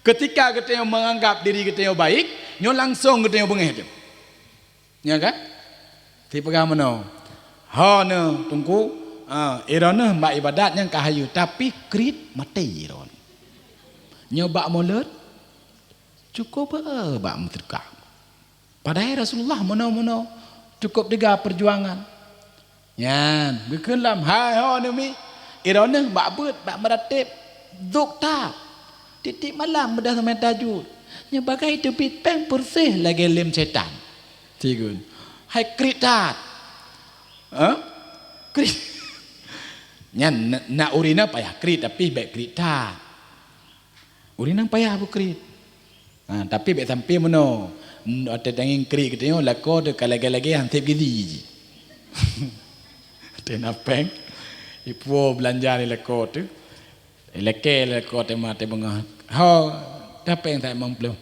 Ketika geutanyoe menganggap diri geutanyoe baik, nyoe langsong geutanyoe beungéh teuh. Nya kan? Sipeugah meunoe, "Ho neuh, Teungku, ah, iroh neuh bak ibadat nyang ka hayeu, tapi kriet maté iroh neuh. Nyoe bak mulod, cukup, eh, bak meuseudeukah." Padahai Rasulullah meunoe-meunoe cukup teuga peujuangan. Nyan, geukheun lom, "Hai ho neuh mi, iroh neuh bak beuet, bak meuratéb, dôk that. Tieb-tieb malam beudah seumai tahajud. Nyoe bagai teubiet péng peureuseh lagée lém sétan." Sigon. Hai kriet that. Hah? Kriet. Nyan na, na ureuëng na payah kriet, tapi bék kriet that. Ureuëng nyang payah beukriet. Ha, tapi bék sampai meunoe. Watée tangieng kriet geutanyoe, lakoe teuh ka lagée-lagée hanseb gizi jih. Watée na péng, ipuwoe beulanja lé lakoe teuh. Ilakée lé lakoe teuh maté beungoh. Ho, dah péng that limong ploh.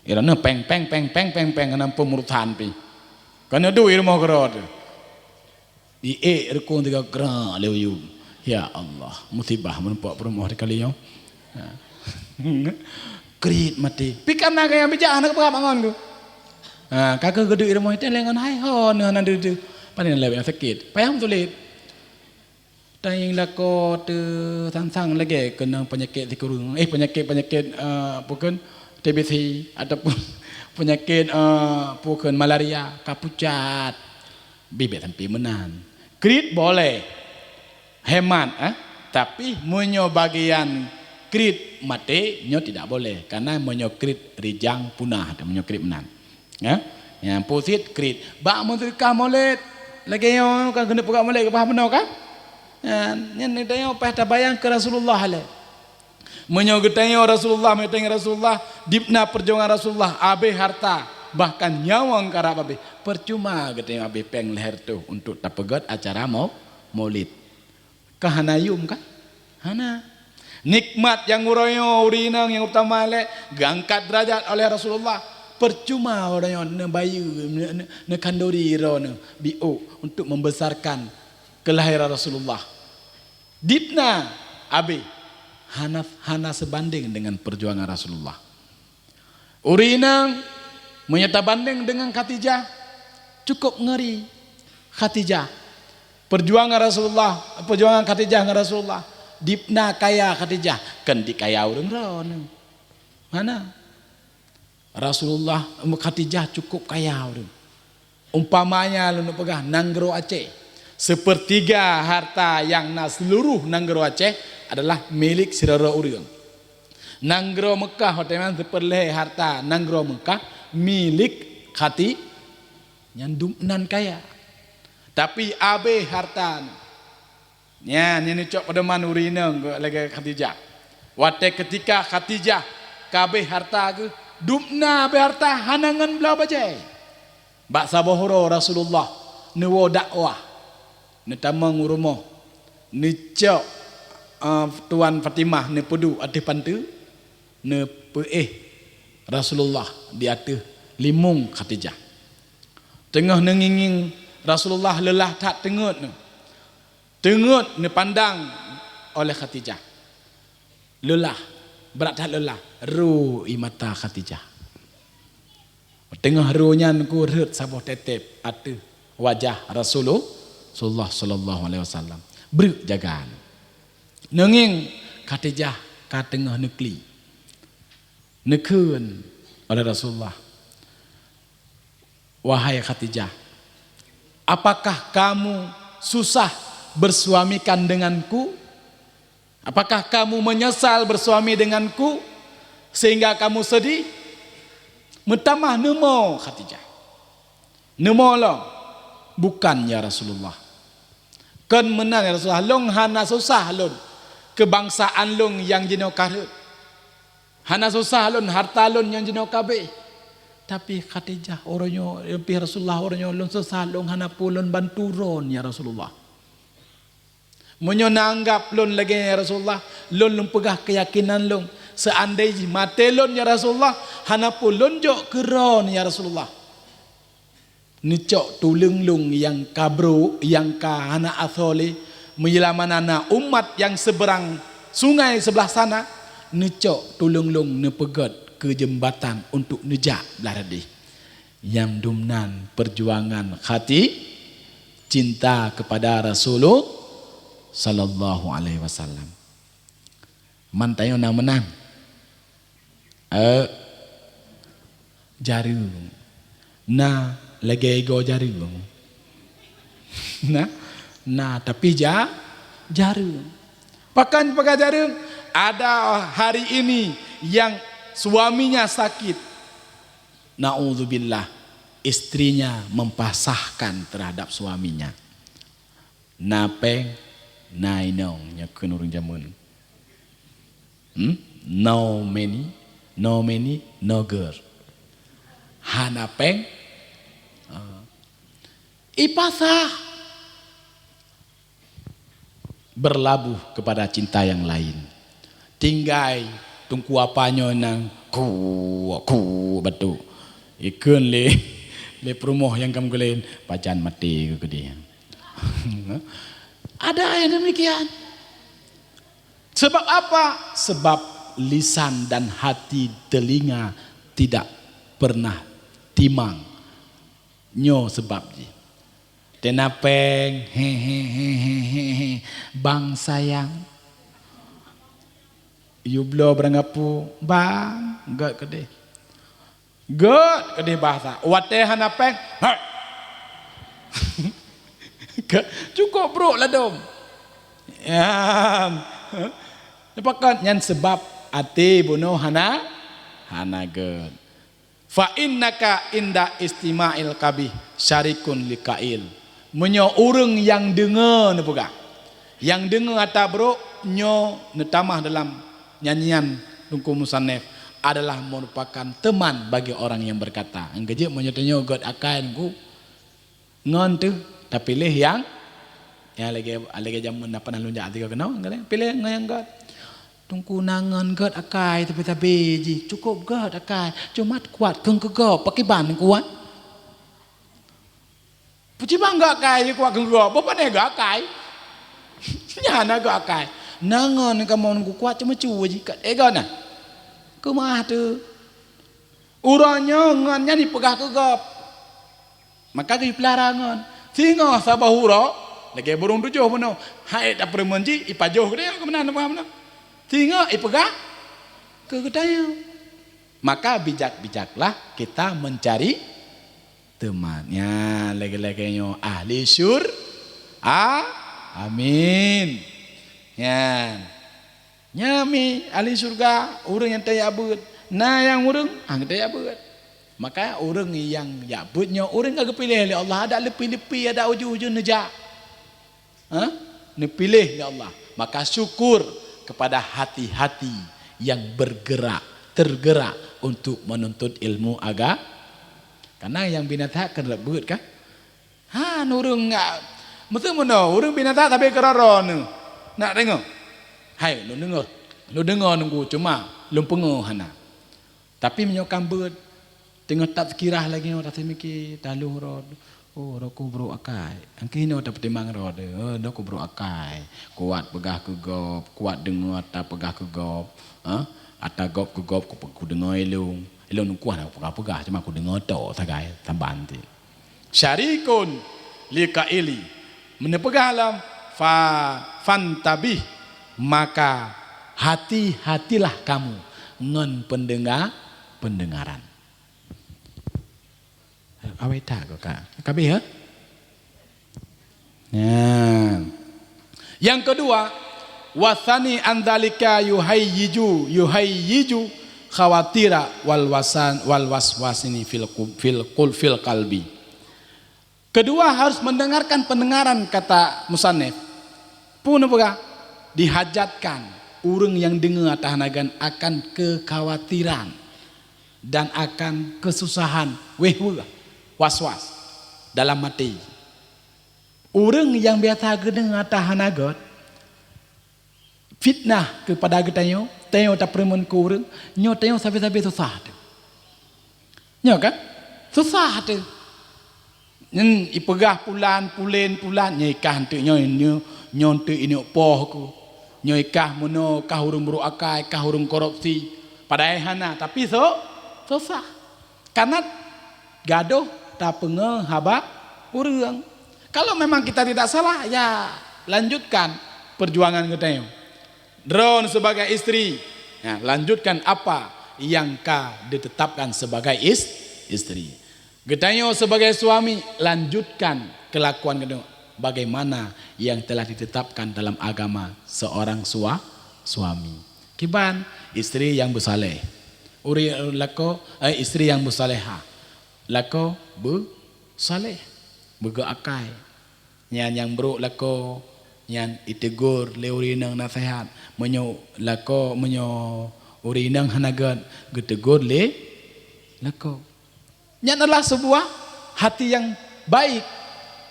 Iroh neuh péng, péng, péng, péng, péng, péng, hana muphom urosan pih. Kon neuduek i rumoh keudroe teuh. Iék reukong tiga geura lé uyueng. Ya Allah, musibah meureumpok peurumoh di kali nyoe. Ha. Kriet maté. Pih ka na nyang bijak hana geupeugah ngon geuh. Ha, ka geuduek i rumoh item lé ngon hai ho neuh hana deuh-deuh. Pane lé nyang sakét. Payah meutuléh. Tangieng lakoe teuh sang-sang lagée keunong peunyakét sikureueng. Eh, peunyakét-peunyakét, eh, peue kheun, T B C ataupun peunyakét, eh, peue kheun, malaria, ka pucat. Bibet sampai meunan. Kriet boleh hemat, eh, tapi meunyoe bagian kriet maté, nyoe tidak boleh, karena meunyoe kriet rijang punah, meunyoe kriet meunan. Ya, nyang pusit kriet. Bak meuseudeukah Maulid, lagée nyoe kan keuneuk peugah Maulid, keubah bunoe kan? Ya, nyan tanyoe paih tabayang keu Rasulullah lé. Meunyoe geutanyoe Rasulullah, meunyoe tangieng Rasulullah, dibna peujuangan Rasulullah, abéh harta, bahkan nyawöng karab abéh. Percuma geutanyoe abéh péng lhèe reutôh untuk tapeugét acara mau-, Maulid. Ka hana yum kan? Hana. Nikmat nyang uroe nyoe ureuëng inong nyang utama lé geuangkat derajat oleh Rasulullah. Percuma uroe nyoe neubayeue, ne-, ne-, neukhanduri droeneuh biôk untuk membesarkan kelahiran Rasulullah. Dibna abéh hana, hana sebanding dengan perjuangan Rasulullah. Ureuëng inong meunyoe tabandeng deungon Khadijah, cukup ngeuri Khadijah. Perjuangan Rasulullah, perjuangan Khadijah ngon Rasulullah, dibna kaya Khadijah, kon dikaya ureuëng droeneuh. Hana. Rasulullah, Khadijah cukup kaya ureuëng. Umpamanya lôn peugah nanggroe Aceh, sepertiga harta yang na seluruh nanggroe Aceh adalah milik sidroe ureuëng. Nanggroe Meukah watée nyan seupeurlhée harta nanggroe Meukah milik Khati-, nyan dum-, nan kaya. Tapi abéh harta nyan. Nyan, nyan neucok peudoman ureuëng inong lagée Khadijah. Watée keutika Khadijah ka abéh harta geuh, dubna abéh harta hana ngon bloe bajée. Bak saboh uroe Rasulullah neuwoe dakwah, neutamong u rumoh, neucok, eh, Tuan Fatimah neupeuduek ateueh panteue, neupeuéh Rasulullah di ateueh limong Khadijah. Teungoh neungieng-ngieng Rasulullah leulah that teungeut nyoe. Teungeut neupandang oleh Khadijah. Leulah, brat that leulah, ru ie mata Khadijah. Teungoh rhot nyan ku rhot saboh teutab ateueh wajah Rasulullah sallallahu alaihi wasallam. Breuek jaga. Neungieng Khadijah ka teungoh neukli. Neukheun oleh Rasulullah, "Wahai Khadijah, apakah kamu susah bersuamikan denganku? Apakah kamu menyesal bersuami denganku sehingga kamu sedih?" Meutamah neumo Khadijah. Neumo lom, "Bukan, ya Rasulullah. Kon meunan, ya Rasulullah, lôn hana susah lôn keu bangsaan lôn nyang jinoe ka rhot. Hana susah lôn harta lôn nyang jinoe ka abéh. Tapi Khadijah, uroe nyoe, pih Rasulullah, uroe nyoe lôn susah, lôn hana peue lôn bantu droen, ya Rasulullah. Meunyoe na anggab lôn lagée nyan, ya Rasulullah, lôn, lôn peugah keuyakinan lôn. Seandai jih maté lôn, ya Rasulullah, hana peue lôn jok keu droen, ya Rasulullah." Neucok tuleueng lôn nyang ka brok, nyang ka hana asoe lé, meunyoe lam na umat nyang seubeurang sungai seublah sana, neucok tuleueng lôn neupeugét keu jeumbatan untuk neujak blah leudeh. Nyang dum nan peujuangan Khadi-, cinta kepada Rasulullah sallallahu alaihi wasallam. Man tanyoe na meunan? Eh, jareueng. Na lagée igoe jareueng? Na, na, tapi ja-, jareueng. Pakon peugah jareueng? Ada hari ini yang suaminya sakit. Naudzubillah, istrinya mempasahkan terhadap suaminya. Na péng, na inong, nyoe kheun ureuëng jameun. Hmm? No money, no money, no girl. Hana péng, ah, ipasah. Berlabuh kepada cinta yang lain. Tinggai teungku apa nyoe nyang ku, ku beutôi. Ikheun lé, lé peurumoh nyang ka meugeulén, pajan maté keu keudeh. Ada yang demikian. Sebab apa? Sebab lisan dan hati, telinga tidak pernah timang. Nyoe seubab jih. Teunapéng, he, he, he, he, he, he. Bang sayang. Yue bloe barang gapu, bang, gét keudeh. Gét keudeh bahasa. Watée hana péng, he. Ke-, cukup brok ladom. Nyan. Pakon nyan seubab até bunoe hana, hana gét. "Fa innaka inda istima'il qabih syarikun likail." Meunyoe ureuëng nyang deungoe neupeugah, nyang deungoe ata brok nyoe neutamah dalam nyanyian Teungku Musannif, adalah merupakan teman bagi orang yang berkata. Nyang keujeuet meunyoe tanyoe gét akai Teungku, ngon teuh tapiléh nyang, nyang lagée, lagée jameun na pernah lôn jak tiga keunoe, piléh ngon nyang gét. Teungku na ngon gét akai, tapi-tapi jih cukup gét akai. Cuma kuat keu keugop, pakriban kuat. Pakriban gét akai, kuat keu keugop, boh pane gét akai. Nyan na gét akai. Na ngon kamoe Teungku kuat ceumeucue jih, kat ega na. Keumah teuh. Uroe nyoe ngon nyan jipeugah keu gob. Maka geupeulara ngon. Singoh saboh uroe, lagée burông tujoh bunoe, han ék tapeureumeun jih, ipajoh keudeh keumeunang, peugah meunan. Singoh ipeugah keu geutanyoe. Maka bijak-bijaklah kita mencari teman. Nyan, lagée-lagée nyoe ahli syur-, a-, amin. Nyan. Nyan mi ahli syurga, ureuëng nyang tajak beuet. Na nyang ureuëng, han tajak beuet. Maka ureuëng nyang jak beuet nyoe ureuëng ka geupiléh lé Allah, adak leupie-leupie, adak ujeuen-ujeuen neujak. Ha? Neupiléh lé Allah. Maka syukur kepada hati-hati yang bergerak, tergerak untuk menuntut ilmu aga-, karena nyang binatang kan rot beuet kan? Ha, ureuëng ngak, meuteumeunoe, ureuëng binatang sabe keudroe-droe neuh. Nak deungoe? Hai, lôn deungoe. Lôn deungoe Teungku, cuma lôn peungoh hana. Tapi meunyoe kan beuet, teungoh that sikirah lagée nyoe, that seumiké, taloh rot, oh, rot ku brok akai. Angkeunoe tapeutimang rot, oh, rot ku brok akai. Kuat peugah keu gob, kuat deungoe ata peugah keu gob. Ha? Ata gob keu gob ku, kudeungoe ilong. Ilôn kuah na peugah-peugah, cuma kudeungoe tok sagai saban ti. Syarikun li qaili. Meuneupeugah lom fa fantabih, maka hati-hatilah kamu ngon pendengar, pendengaran. Awai that kok, Kak. Ka habéh, ya? Nah. Yang kedua, wasani anzalika yuhayyiju, yuhayyiju khawatira wal wasan, wal waswasini fil qu-, fil qul-, fil qalbi. Kedua, harus mendengarkan pendengaran, kata musannif. Pun peugah, dihajatkan ureuëng nyang deungoe ateueh hana gét akan kekhawatiran dan akan kesusahan, wéh-weueh, was-was dalam até. Ureuëng nyang biasa geudeungoe ateueh hana gét, fitnah keupada geutanyoe, tanyoe tapeureumeun keu ureuëng, nyoe tanyoe sabe-sabe susah teuh. Nyoe kan? Susah teuh. Nyan ipeugah pulan, pulen, pulan, nyoe ikah enteuk nyoe, nyoe, nyoe enteuk inok poh ku. Nyoe ikah meunoe, kah ureuëng brok akai, kah ureuëng korupsi. Padahai hana, tapi so, susah. Karena gadoh tapeungoh haba ureuëng. Kalau memang kita tidak salah, ya, lanjutkan perjuangan geutanyoe. Droeneuh sebagai istri, ya, lanjutkan apa yang ka ditetapkan sebagai is-, istri. Geutanyoe sebagai suami, lanjutkan kelakuan geutanyoe bagaimana yang telah ditetapkan dalam agama seorang sua-, suami. Kiban, istri yang bersaleh. Uri-, lakoe, eh, istri yang bersalehah. Lakoe beusaleh, beugét akai. Nyan nyang brok lakoe, nyan itegur lé ureuëng inong naseuhat. Meunyoe lakoe, meunyoe ureuëng inong hana gét, geutegur lé lakoe. Nyan adalah sebuah hati yang baik.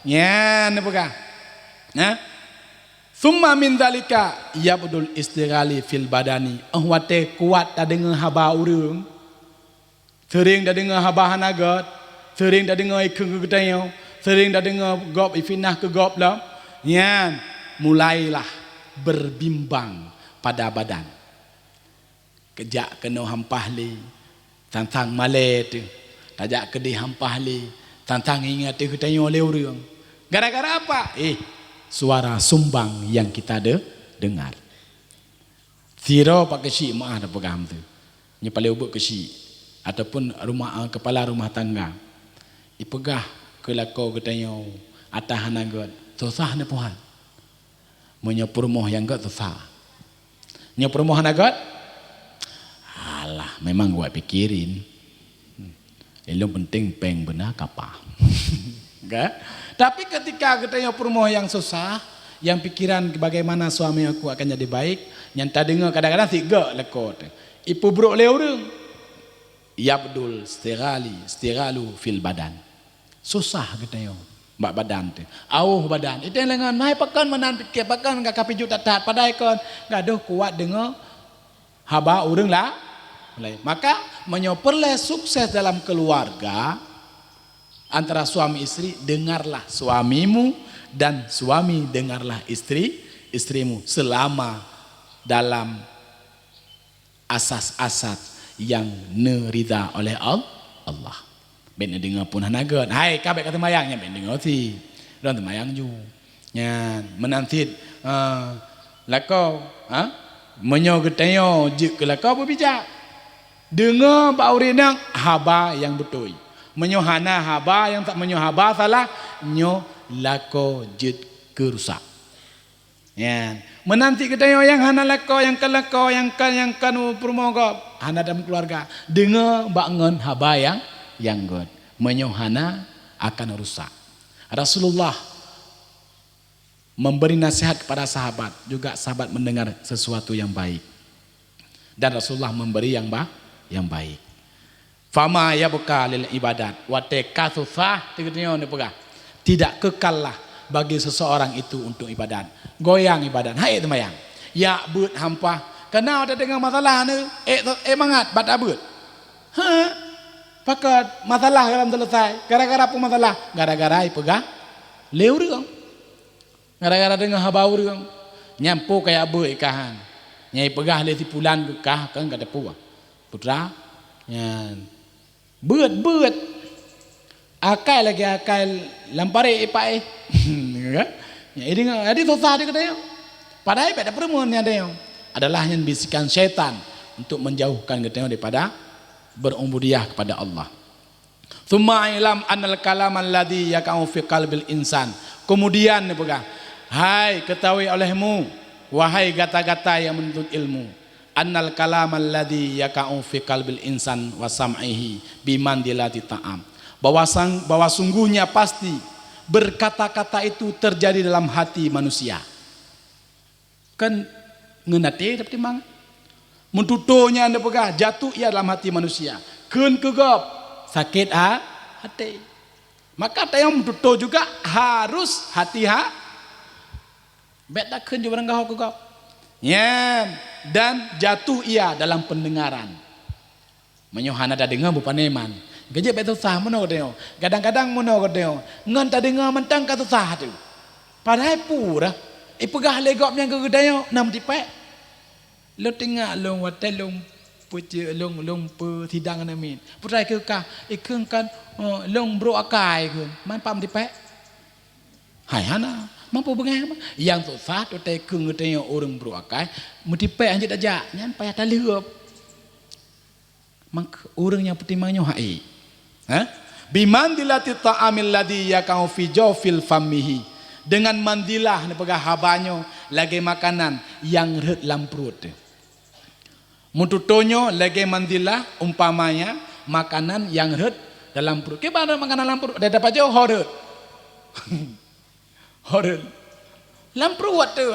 Nyan neupeugah. Nah, summa min dzalika yabdul istighali fil badani. Oh, watée kuat tadeungoe haba ureuëng, seuring tadeungoe haba hana gét, seuring tadeungoe ikheun keu geutanyoe, seuring tadeungoe gob ifitnah keu gob lom, nyan mulailah berbimbang pada badan. Keujak keunoe hampah lé, sang-sang malée teuh. Tajak keudeh hampah lé, sang-sang ingat teuh geutanyoe lé ureuëng. Gara-gara apa? Eh, suara sumbang yang kita de-, dengar. Sidroe pak keuchik meu'ah tapeugah meuteue. Nyoe paleng ubeut keuchik ataupun rumah, eh, kepala rumah tangga. Ipeugah keu lakoe geutanyoe ata hana gét, susah neupuhan. Meunyoe peurumoh nyang gét susah. Nyoe peurumoh hana gét? Alah, memang geuwat pikirin. Ilôn penting péng beuna kapah. Kan? Tapi ketika geutanyoe peurumoh nyang susah, nyang pikiran bagaimana suami aku akan jadi baik, nyang tadeungoe kadang-kadang sit gét lakoe teuh. Ipeubrok lé ureuëng. Yabdul istighalu fil badan. Susah geutanyoe bak badan teuh. Awôh badan. Iteng lengan, hai pakon meunan piké, pakon ka kapijuet that-that, padahai kon gadoh kuat deungoe haba ureuëng la-, laén. Maka, meunyoe peureulée sukses dalam keluarga antara suami istri, dengarlah suamimu dan suami dengarlah istri, istrimu selama dalam asas-asas nyang neuridha oleh Al-, Allah. Bék neudeungoe pun hana gét. Hai, ka bék ka seumayang nyan, bék neudeungoe sit. Lôn seumayang ju. Nyan, meunan cit, eh, lakoe, ha? Meunyoe geutanyoe jeuet keu lakoe beubijak. Deungoe bak ureuëng inong haba nyang beutôi. Meunyoe hana haba nyang sa-, meunyoe haba salah, nyoe lakoe jeuet keu rusak. Nyan. Meunan cit geutanyoe nyang hana lakoe, nyang kon lakoe, nyang kon, nyang kon peurumoh gob, hana dalam keuluwarga. Deungoe bak ngon haba nyang, nyang gét. Meunyoe hana, akan rusak. Rasulullah memberi nasihat kepada sahabat, juga sahabat mendengar sesuatu yang baik. Dan Rasulullah memberi yang ba-, yang baik. Fama yabqa lil ibadat, watée ka susah, teungoh neupeugah, tidak kekallah bagi seseorang itu untuk ibadat. Goyang ibadat, hai seumayang. Yak beuet hampah, keunoe tadeungoe masalah nyoe, ék, ék mangat bak tabeuet. Ha? Pakon masalah dalam selesai, gara-gara peue masalah? Gara-gara ipeugah lé ureuëng. Gara-gara deungoe haba ureuëng, nyan po kaya beuet ikahan. Nyang ipeugah lé si pulan keu kah, kan ka teupeue. Putra, Nyan. Beuet-beuet. Akai lagèe akai lam parék ipak éh. Kan? Nyan, jadi, jadi susah di geutanyoe. Padahai bèk tapeureumeun nyan tanyoe. Adalah nyan bisikan syaitan untuk menjauhkan geutanyoe daripada berubudiyah kepada Allah. "Tsumma i'lam annal kalamal ladzi yaqa'u fi qalbil insan." Kemudian neupeugah, "Hai, ketahui olehmu, wahai gata-gata yang menuntut ilmu, annal kalamal ladzi yaqa'u fi qalbil insan wa sam'ihi bi manzilati ta'am." Bahwa sang-, bahwa sungguhnya pasti berkata-kata itu terjadi dalam hati manusia. Kan ngon até tapeutimang. Meututoe nyan neupeugah, jatuh ia dalam hati manusia. Kheun keu gob, sakét ha-, até. Maka tanyoe meututoe juga harus hati-ha-, bèk takheun ju barangkaho keu gob. Nyan, dan jatuh ia dalam pendengaran. Meunyoe hana tadeungoe beupaneman, geujeuet bèk susah meunoe geutanyoe. Kadang-kadang meunoe geutanyoe, ngon tadeungoe mantong ka susah teuh. Padahai peue dah ipeugah lé gob nyan keu geutanyoe na meutipèk. Lôn teuingat lôn watèe lôn peuceu-, lôn, lôn peusidang namiet. Putra keu ka, ikheun kan, eh, lôn brok akai kheun. Man pat meutipèk? Hai hana, mampu beungèh. Nyang susah watèe keu geutanyoe ureueng brok akai, meutipèk hanjeuet tajak, nyan payah taleueb. Maka ureueng nyang peutimang nyoe hai. Ha? Bimanzilati ta'amil ladzi yaqa'u fi jawfil famihi. Dengan manzilah neupeugah haba nyoe lagèe makanan nyang rhot lam pruet. Meututoe nyoe lagèe manzilah umpamanya makanan nyang rhot dalam pruet. Kiban rhot makanan lam pruet, dari tapajoh ho rhot. Ho rhot. Lam pruet teuh.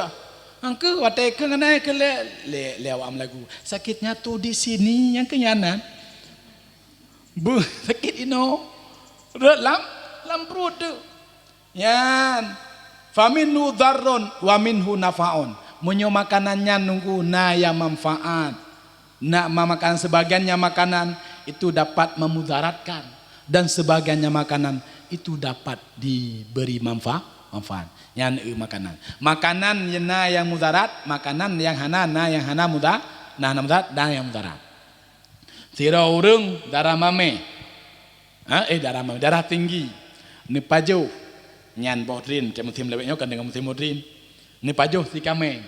Angkeu watèe keu nganai keu lé, lé, lé awak meulagu. Sakitnya tuh di sini, nyang keu nyan nan. Beuh, sakét inoe. Rhot lam, lam pruet teuh. Nyan. Faminhu dharrun wa minhu nafaun. Meunyoe makanan nyan nunggu na nyang manfaat. Nak ma-, makanan, sebagiannya makanan itu dapat memudaratkan dan sebagiannya makanan itu dapat diberi manfa-, manfaat. Nyan eu makanan. Makanan na nyang mudarat, makanan nyang hana, na nyang hana muda-, na hana mudarat, na nyang mudarat. Sidroe ureueng darah mamèh. Ha, eh, darah mamèh, darah tinggi. Neupajoh. Nyan boh drin, cit musim lawét nyoe kan deungon musim boh drin. Neupajoh sikameng.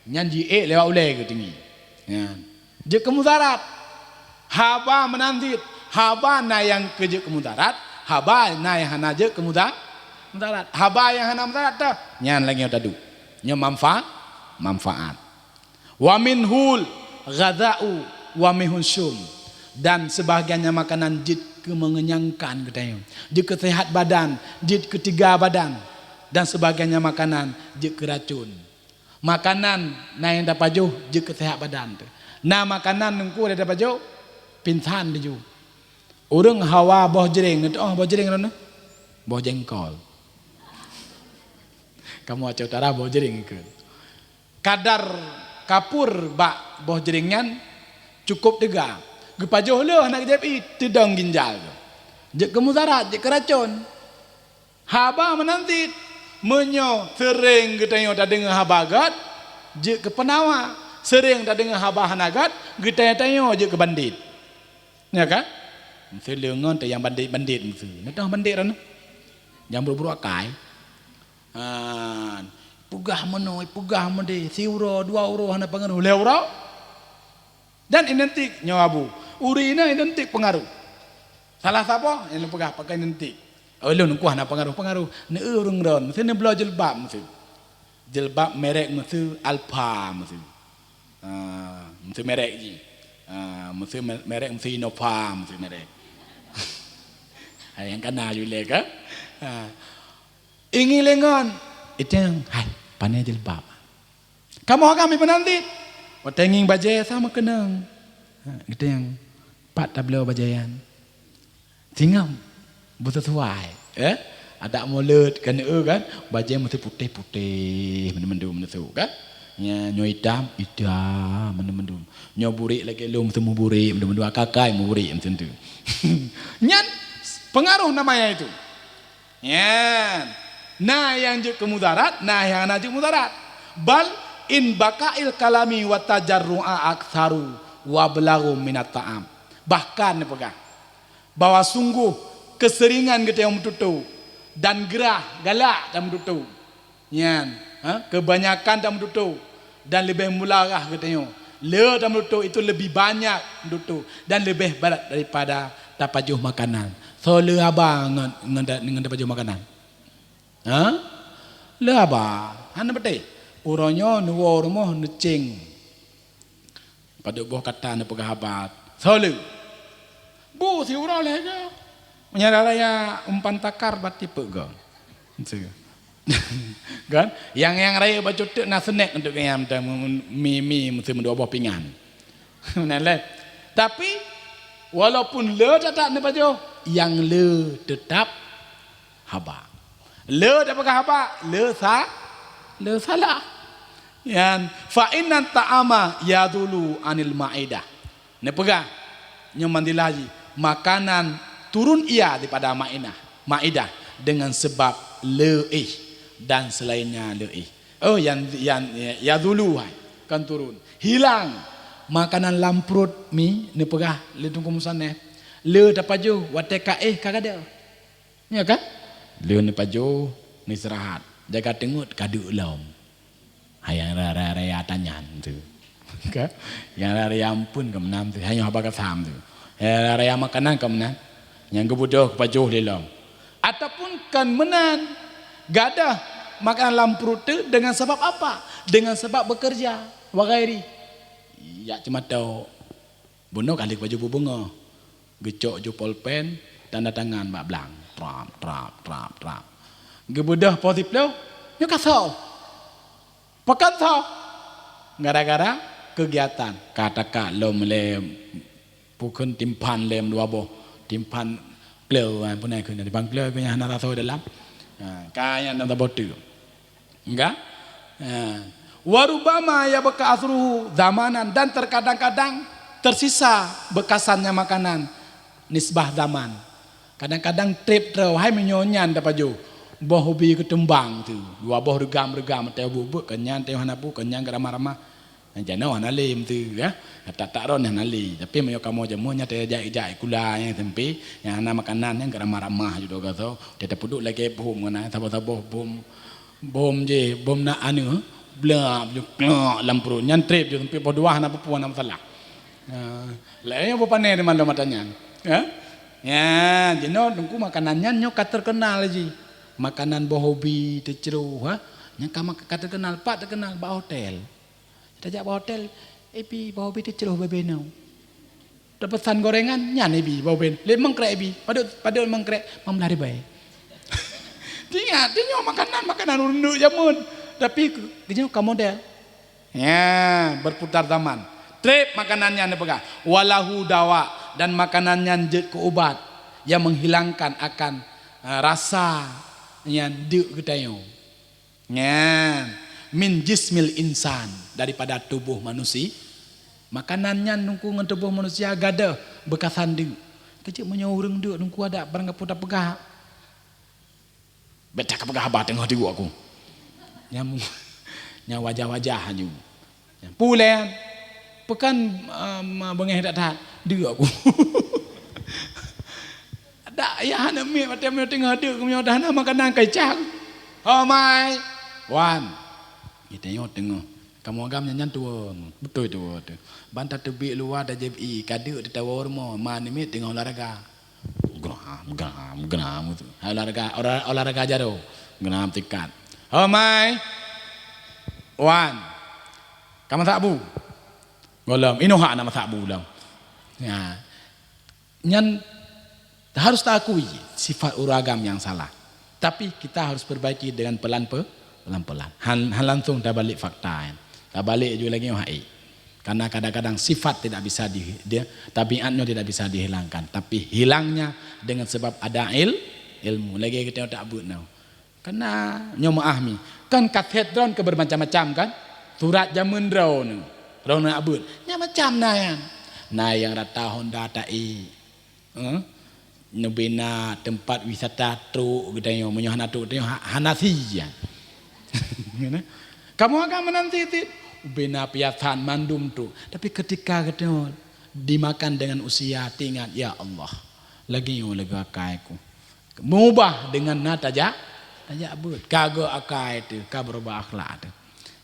Nyan jiék lewat ulèe geuh tinggi. Nyan. Jeuet keu mudarat. Haba meunan cit. Haba na nyang keu jeuet keu mudarat, haba na nyang hana jeuet keu muda-, mudarat. Haba nyang hana mudarat teuh, nyan lagèe nyoe taduek. Nyoe manfa-, manfaat. Wa minhul ghadza'u wa minhus syum. Dan sebahagiannya makanan jeuet keu mengenyangkan geutanyoe. Jeuet keu seuhat badan, jeuet keu teuga badan. Dan sebahagiannya makanan jeuet keu racun. Makanan na nyang tapajoh jeuet keu seuhat badan teuh. Na makanan teungku tapajoh, pingsan laju. Ureueng hawa boh jreng, neuteu'oh boh jreng droeneuh? Boh jengkol. Kamoe Aceh Utara boh jreng keu. Kadar kapur bak boh jreng nyan cukup teuga. Geupajoh lheueh hana geujép ié, teudong ginjal. Jeuet keu mudarat, jeuet keu racun. Haba meunan cit, meunyoe seuréng geutanyoe tadeungoe haba gèt, jeuet keu peunawa. Seuréng tadeungoe haba hana gèt, geutanyoe-tanyoe jeuet keu bandét. Nya kan? Meuseu leungon teuh nyang bandét-bandét meuseu. Neuteu'oh bandét droeneuh. Nyang brok-brok akai. Han, peugah meunoe, peugah meudéh, siuroe, dua uroe hana peungaroh, lhèe uroe. Dan identik nyoe Abu. Ureueng inong identik peungaroh. Salah saboh nyang lôn peugah pakon identik. Oh, lôn kuah na peungaroh-peungaroh. Neu ureueng ron, meuseu neubloe jilbab meuseu. Jilbab merek meuseu Alpha meuseu. Ah, meuseu merek jih. Ah, meuseu me-, merek meuseu Innova meuseu merek. Hai nyang kana ju lé ka? Ah. Ingi lengon. Iteng, hai, pane jilbab. Kamoe agam ipeunanti. Watèe ngieng bajèe sama keunong. Ha, geutanyoe pat tabloe bajèe nyan. Singoh beuseusuai, eh? Adak mulod kan, eh, kan? Bajèe meusti putéh-putéh mandum-mandum meusti kan? Nya, nyoe itam, itam mandum-mandum. Nyoe burék lagèe lôn meusti meuburék mandum-mandum, akai-akai meuburék meusti tu. Nyan pengaruh namanya itu. Nyan. Na nyang jeuet keu mudarat, na nyang hana jeuet mudarat. Bal in baqa'il kalami wa tajarru'a aktsaru wa ablaghu minat ta'am. Bahkan neupeugah bahwa sungguh keuseuringan geutanyoe meututoe dan geurah galak dan meututoe. Nyan, ha, keubanyakan dan meututoe dan leubeh meularah geutanyoe. Le dan meututoe itu lebih banyak meututoe dan leubeh barat daripada tapajoh makanan. Soe le haba ngon, ngon, ngon tapajoh makanan? Ha? Le haba. Hana beutôi. Uroe nyoe neuwoe rumoh neuceng. Padub boh kata neupeugah haba. Soe le? Bu siuroe lé go. Meunyoe raya umpan takar bati peuet go. Kan? Yang, yang raya bacut teuk na snack untuk nyang mi, mi meusi dua boh pingan. Meunan lé. Tapi walaupun le that-that neupajoh, nyang le teutap haba. Le tapeugah haba, le sa-, le salah. Yan, fa inna ta'ama yazulu anil maidah. Neupeugah, nyoe mandilah jih, makanan turun ia daripada maidah, maidah dengan sebab le éh dan selainnya le éh. Oh, yan, yan, yazulu hai, kan turun. Hilang makanan lam pruet mi neupeugah lé Teungku Musaneh. Le tapajoh watée ka éh ka gadoh. Nyo kan? Lheueh neupajoh, neuistirahat. Jaga teungeut ka deuk lom. Hai nyang raya-raya tanyan tu. Ka? Nyang raya-raya amphon ka meunan tu. Hai nyoe haba kasam tu. Hai raya-raya makanan ka meunan. Nyang geubeudôh geupajoh lé lom. Ataupun kon meunan, gadoh makanan lam pruet tu dengan sabab apa? Dengan sabab bekerja. Wa ghairi. Yak ceumatok. Bunoe ka lheueh pajoh bubungoh. Geucok ju polpen, tanda tangan bak blang. Trap, trap, trap, trap. Geubeudôh poh siplôh, nyoe ka soe? Pakon soe? Gara-gara keugiatan. Ka takak lom lé pukon timphan lé dua boh. Timphan kleu, ha, peunan keuh timphan kleu keuh nyan hana rasoe dalam. Ha, ka nyan lam saboh teuk. Enggak? Ha. Wa rubbama yabqa athruhu zamanan, dan terkadang-kadang tersisa bekasannya makanan nisbah zaman. Kadang-kadang treb droe, hai meunyoe nyan tapajoh. Boh ubi keutumbang tu, dua boh reugam-reugam, teuh buet-buet, keu nyan teuh hana bu, keu nyan geuramah-ramah. Jinoe hana lé meuteue, ya. Tak-tak ron hana lé. Tapi meunyoe kamoe jameun nyan teuh jak-jak sikula nyang SMP, nyang hana makanan nyan geuramah-ramah ju doh gasoe. Teuh tapeuduek lagée bom ngon saboh-saboh bom. Bom jih, bom na aneuk, blak, ju klak lam pruet. Nyan treb ju sampai poh dua hana peue-peue hana masalah. Ha, laén nyoe beupané di mandum mata nyan. Ya? Ya, jinoe teungku makanan nyan nyoe ka terkenal jih. Makanan boh ubi teucroh, ha? Nyan ka mak-, ka terkenal, pat terkenal bak hotel. Tajak bak hotel, "Eh, bi, boh ubi teucroh babeh nyoe." Tapeusan gorengan, nyan eh, bi, boh ubi. Lé meukrek eh, bi. Padub, padub meukrek, lima belas ribèe. Ingat, nyoe makanan, makanan ureueng duek jameun. Tapi, nyoe ka model. Ya, berputar zaman. Treb makanan nyan neupeugah, "Walahu dawa," dan makanan nyan jeuet keu ubat yang menghilangkan akan, eh, rasa nyang deuk geutanyoe. Nyan, "min jismil insan," daripada tuboh manusia. Makanan nyan teungku ngon tuboh manusia gadoh beukasan deuk. Keuceuk meunyoe ureueng deuk teungku adak barang gapeue tapeugah. Bèk that kapeugah haba teungoh tibu aku. Nyam-, nyang wajah-wajah nyoe. Nyang pulen, peue kan, um, beungéh that-that, deuk aku. Dak, ya hana miet watèe meunyoe teungoh deuk, meunyoe dah hana makanan kai cang. Ho mai, wan. Geutanyoe teungoh. Kamoe agam nyan, nyan tuwo, beutôi tuwo teuh. Ban tateubiet luwa tajép ie, ka deuk teutawoe rumoh, ma namiet teungoh olahraga. Gram, gram, gram, gitu. Hai olahraga, olah-, olahraga jaroe. Gram tingkat. Ho mai. Wan. Ka masak bu. Gohlom, inoe hana masak bu lom. Ya. Nyan harus taakui sifat ureueng agam nyang salah. Tapi kita harus perbaiki dengan pelan pe-, pelan-pelan. Han, han langsung tabalek fakta nyan. Tabalek ju lagèe nyoe hai. Karena kadang-kadang sifat tidak bisa di, dia, tabiat nyoe tidak bisa dihilangkan. Tapi hilangnya dengan sebab ada il-, ilmu. Lagèe geutanyoe tak buet nyoe. Karena nyoe meuah mi. Kan kaset droen ka bermacam-macam kan? Surat jameun droeneuh. Droeneuh abeuet. Nyan macam na nyan. Na nyang rata Honda taék. Eh? Neubina teumpat wisata trok geutanyoe. Meunyoe hana trok geutanyoe ha-, hana si nyan. Kamoe agam meunan sit-sit. Bina piasan mandum trok. Tapi ketika geutanyoe Dimakan dengan usia, teuingat, "Ya Allah, lagèe nyoe lagèe akai ku." Meubah dengan na tajak, tajak beuet. Ka gèt akai teuh, ka beurubah akhlak teuh.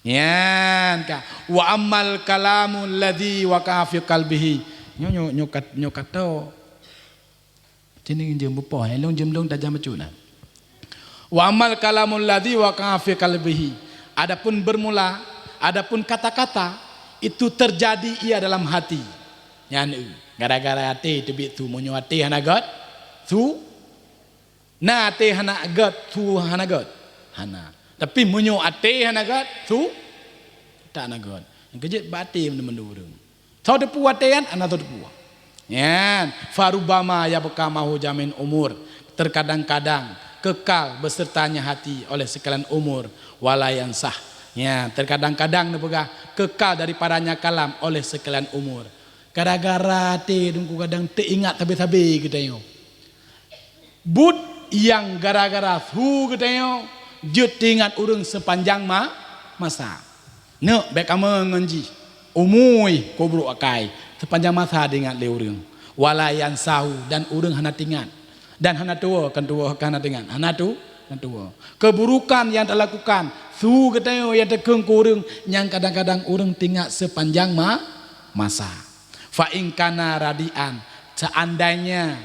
Nyan ka. "Wa ammal kalamul ladzi waqa'a fi qalbihi." Nyoe, nyoe, nyoe kat-, nyoe kato. Sini jeuem beupoh, eh, lôn jeuem lôn tajam bacut na. "Wa ammal kalamul ladzi waqa'a fi qalbihi." Adapun bermula, adapun kata-kata itu terjadi ia dalam hati. Nyan, eh, gara-gara até teubiet su, meunyoe até hana gèt, su. Na até hana gèt, su hana gèt. Hana. Tapi meunyoe até hana gèt, su tak hana gèt. Nyang keujeuet bak até mandum ureueng. Soe teupeu watèe nyan, hana soe teupeu. Nyan, "Farubbama yabqa ma'ahu jamin umur." Terkadang-kadang kekal besertanya hati oleh sekalian umur, wala yansah. Nyan, terkadang-kadang neupeugah kekal daripadanya kalam oleh sekalian umur. Gara-gara até Teungku kadang teuingat sabe-sabe geutanyoe. Buet nyang gara-gara su geutanyoe jeuet teuingat ureueng seupanjang ma-, masa. Neuk bèk kamoe ngon jih, umui keu brôk akai, seupanjang masa teuingat lé ureueng. Wala yansahu, dan ureueng hana teuingat. Dan hana tuwoe, kan tuwoe, kan hana teuingat. Hana tu-, hana tuwoe. Keuburukan nyang talakukan, su geutanyoe nyang takheun keu ureueng, nyang kadang-kadang ureueng teuingat seupanjang ma-, masa. Fa in kana radian, seandainya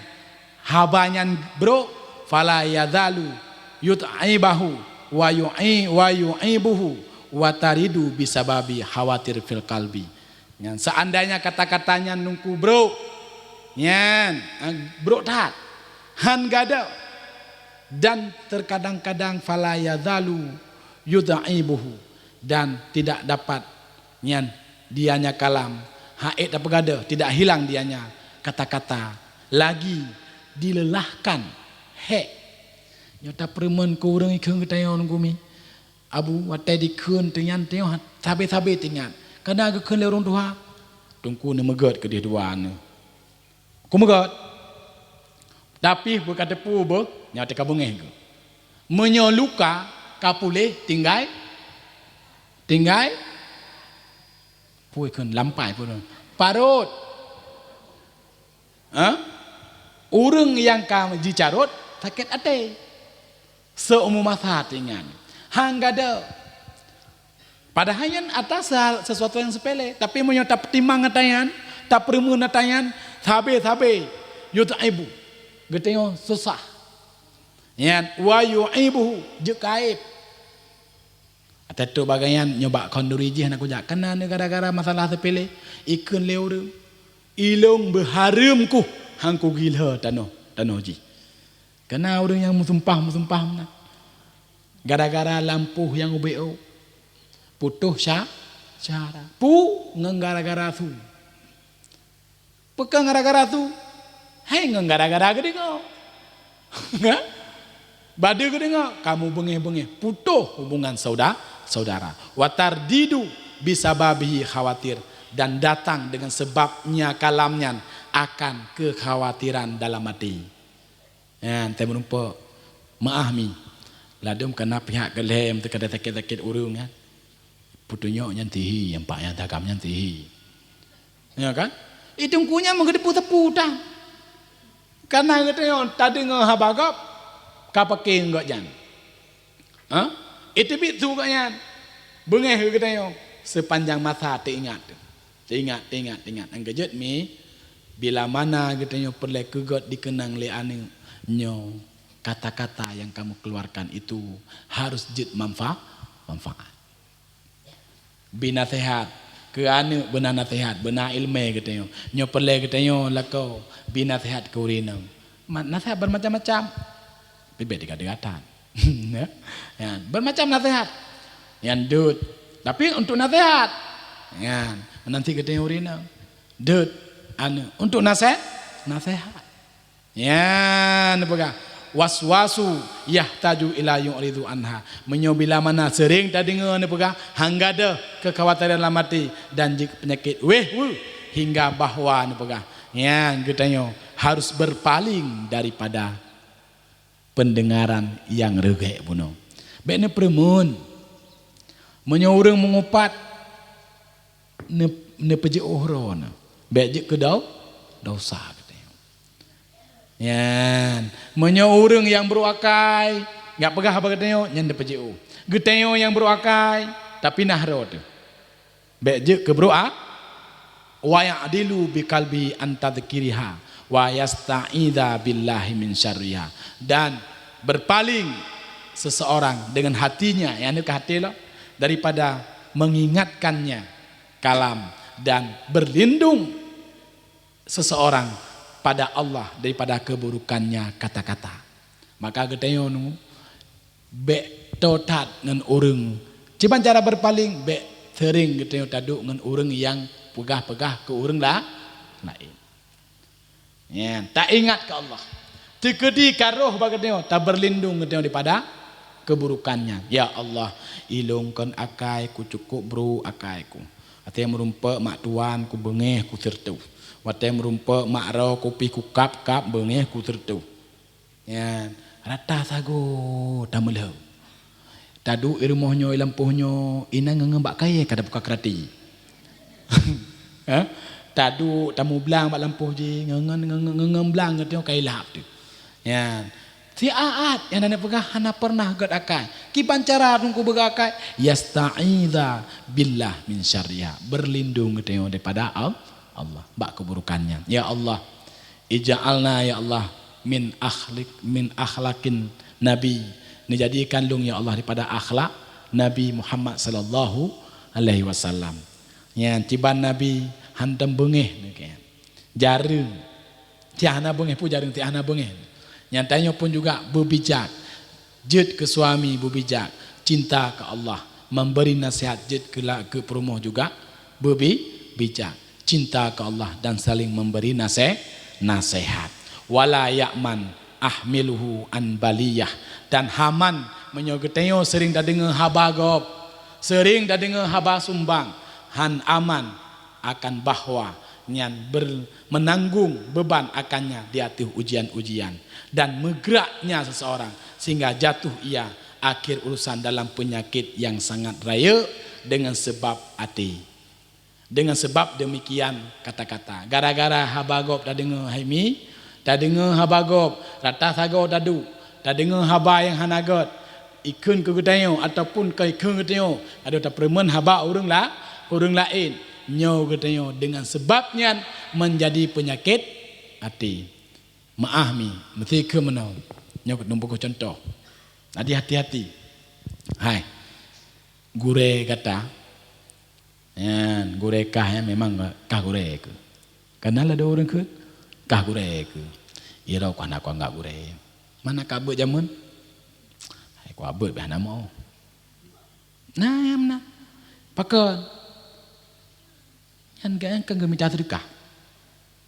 haba nyan brôk, fala yazalu yut'ibahu wa yu'i-, wa yu'ibuhu wa taridu bisababi khawatir fil qalbi. Nyan, seandainya kata-kata nyan Teungku brôk, nyan, eh, brôk that, han gadôh, dan terkadang-kadang fala yazalu yudha'ibuhu, dan tidak dapat nyan dianya kalam, hana ék tapeugadôh, tidak hilang dianya kata-kata, lagi dilelahkan, hék. Nyoe tapeureumeun keu ureueng ikheun geutanyoe ngon gumi. Abu, watèe dikheun teuh nyan teuh, sabe-sabe teuingat. Kadang geukheun lé ureueng tuha, Teungku neumeugèt keudeh dua nyoe. Kumeugèt. Tapi beuka teupeu beuh, nyoe teuka beungèh geuh. Meunyoe luka ka puléh, tinggai, tinggai, pue kheun lampai pun. Parot. Ha? Ureueng nyang ka jicarot sakét até. Seumu masa teuingat. Han gadôh. Padahai nyan ata se-, sesuatu nyang sepele, tapi meunyoe tapeutimang ata nyan, tapeureumeun ata nyan, sabe-sabe, yutaibu, geutanyoe susah. Nyan, wa yu'ibuhu, jeuet keu aéb. Ata tu bagai nyan nyoe bak khanduri jih hana kujak. Kana nyoe gara-gara masalah sepele, ikheun lé ureueng, ilôn beuhareuem kuh han kugila tanoh, tanoh jih. Kana ureueng nyang meusumpah-meusumpah meunan. Gara-gara lampôh nyang ubé ôk, putôh sya-, syara. Peue ngon gara-gara su. Peue keu gara-gara su? Hai ngon gara-gara geudeungoe. Nyan? Bak geudeungoe, kamoe beungèh-beungèh, putôh hubungan sauda-, saudara. Wa tardidu bisababihi khawatir, dan datang dengan sebabnya kalam nyan akan kekhawatiran dalam até. Nyan, teumeureumpok, meu'ah mi. Ladôm kana pihak keu lhèe, meuteuka sakét-sakét ureueng nyan. Peutunyok nyan tihi, nyang pak nyan tagam nyan tihi. Ya kan? Itu Teungku nyan meugeudeupu teupeu tan. Kana geutanyoe tadeungoe haba gob, ka paké ngon gobnyan. Ha? Itu biet su gobnyan. Beungèh geutanyoe, seupanjang masa teuingat. Teuingat, teuingat, teuingat. Nyang keujeuet mi, bila mana geutanyoe peureulèe keugèt dikeunang lé aneuk nyoe, kata-kata yang kamu keluarkan itu harus jeuet manfa-, manfaat. Bi naseuhat keu aneuk beuna naseuhat, beuna ileumèe geutanyoe. Nyoe peureulèe geutanyoe lakoe bi naseuhat keu ureueng inong. Ma-, naseuhat bermacam-macam. Tapi bèk digat-gatan. Ya. Nyan, bermacam naseuhat. Nyan deuet. Tapi untuk naseuhat. Nyan, meunan cit geutanyoe ureueng inong. Deuet, aneuk. Untuk naseh-, naseuhat. Nyan neupeugah, waswasu yahtaju ila yu'ridu anha. Meunyoe bila mana seuring tadeungoe neupeugah, han gadôh keukhawatiran lam até dan jeuet peunyakét wéh weuh, hingga bahwa neupeugah, nyan geutanyoe harus berpaling daripada pendengaran nyang reugèk bunoe. Bèk neupeureumeun. Meunyoe ureueng meungupat, ne-, neupeujeuet uroe na. Bék jeuet keu dau-, dosa geutanyoe. Nyan, meunyoe ureuëng nyang brok akai, jak peugah bak geutanyoe, nyan deuh peujiôh. Geutanyoe nyang brok akai, tapinah droe teuh. Bék jeuet keu brok a-, wa ya'dilu bi qalbi an tadzkiriha wa yasta'idza billahi min syarriha, dan berpaling seseorang dengan hatinya, yang ka hati lo, daripada mengingatkannya kalam, dan berlindung seseorang pada Allah daripada keburukannya kata-kata. Maka geutanyoe nu, bék toe that ngon ureuëng. Kiban cara berpaling, bék seuring geutanyoe taduek ngon ureuëng nyang peugah-peugah keu ureuëng la-, laén. Nyan, taingat keu Allah. Teukeudi ka roh bak geutanyoe, tabeurlindong geutanyoe daripada keuburukan nyan. Ya Allah, ilôn kon akai ku cukôp brok akai ku. Watée meurumpok mak tuan ku beungéh ku seureutôh. Watée meurumpok mak droe ku pih ku kab-kab beungéh ku seureutôh. Nyan, rata sagoe tameulheueh. Taduek i rumoh nyoe, i lampôh nyoe, inan ngon-ngon bak kayée ka tabuka keurati. Ha? Taduek tamublang bak lampôh jih, ngon-ngon, ngon-ngon, ngon-ngon blang geutanyoe ka ilap teuh. Nyan. Siat-at nyang na neupeugah hana peureunah gét akai. Kiban cara Teungku beugét akai? Yasta'idza billah min syarriha. Beurlindong geutanyoe daripada Al-, Allah, bak keuburukan nyan. Ya Allah, ij'alna ya Allah min akhliq-, min akhlaqin Nabi. Neujadikan lôn ya Allah daripada akhlak Nabi Muhammad sallallahu alaihi wasallam. Nyan, kiban Nabi hantom beungéh nyan. Jareueng. Tiah hana beungéh pun jareueng, tiah hana beungéh. Nyan tanyoe pun juga beubijak. Jeuet keu suami beubijak, cinta keu Allah, memberi nasihat jeuet keu la-, keu peurumoh juga beubi-, bijak, cinta keu Allah dan saling memberi nase-, nasihat. Wala ya'man ahmiluhu an baliyah, dan haman meunyoe geutanyoe seuring tadeungoe haba gob, seuring tadeungoe haba sumbang, han aman akan bahwa nyan ber-, menanggung beban akannya di ateueh ujian-ujian, dan meugraknya seseorang sehingga jatuh ia akhir urusan dalam penyakit yang sangat rayeuk dengan sebab até. Dengan sebab demikian kata-kata, gara-gara haba gob tadeungoe hai mi, tadeungoe haba gob, rata sagoe taduek, tadeungoe haba nyang hana gét, ikheun keu geutanyoe ataupun ka ikheun geutanyoe, adoe tapeureumeun haba ureuëng la-, ureuëng laén, nyoe geutanyoe deungon sabab nyan meunjadi peunyakét até. Meu'ah mi, meusti keu meunoe. Nyoe keuneuk beugoh cuntoh. Jadi hati-hati. Hai, gurée gata, nyan, gurée kah nyan memang kah gurée keuh. Kana ladôm ureuëng kheun, kah gurée keuh. Iroe ku hana kuanggab gurée. Mana ka beuet jameun? Hai, ku abeuet beh hana mo. Nah, nyang meunan. Pakon? Nyan gobnyan kan geumita seudeukah.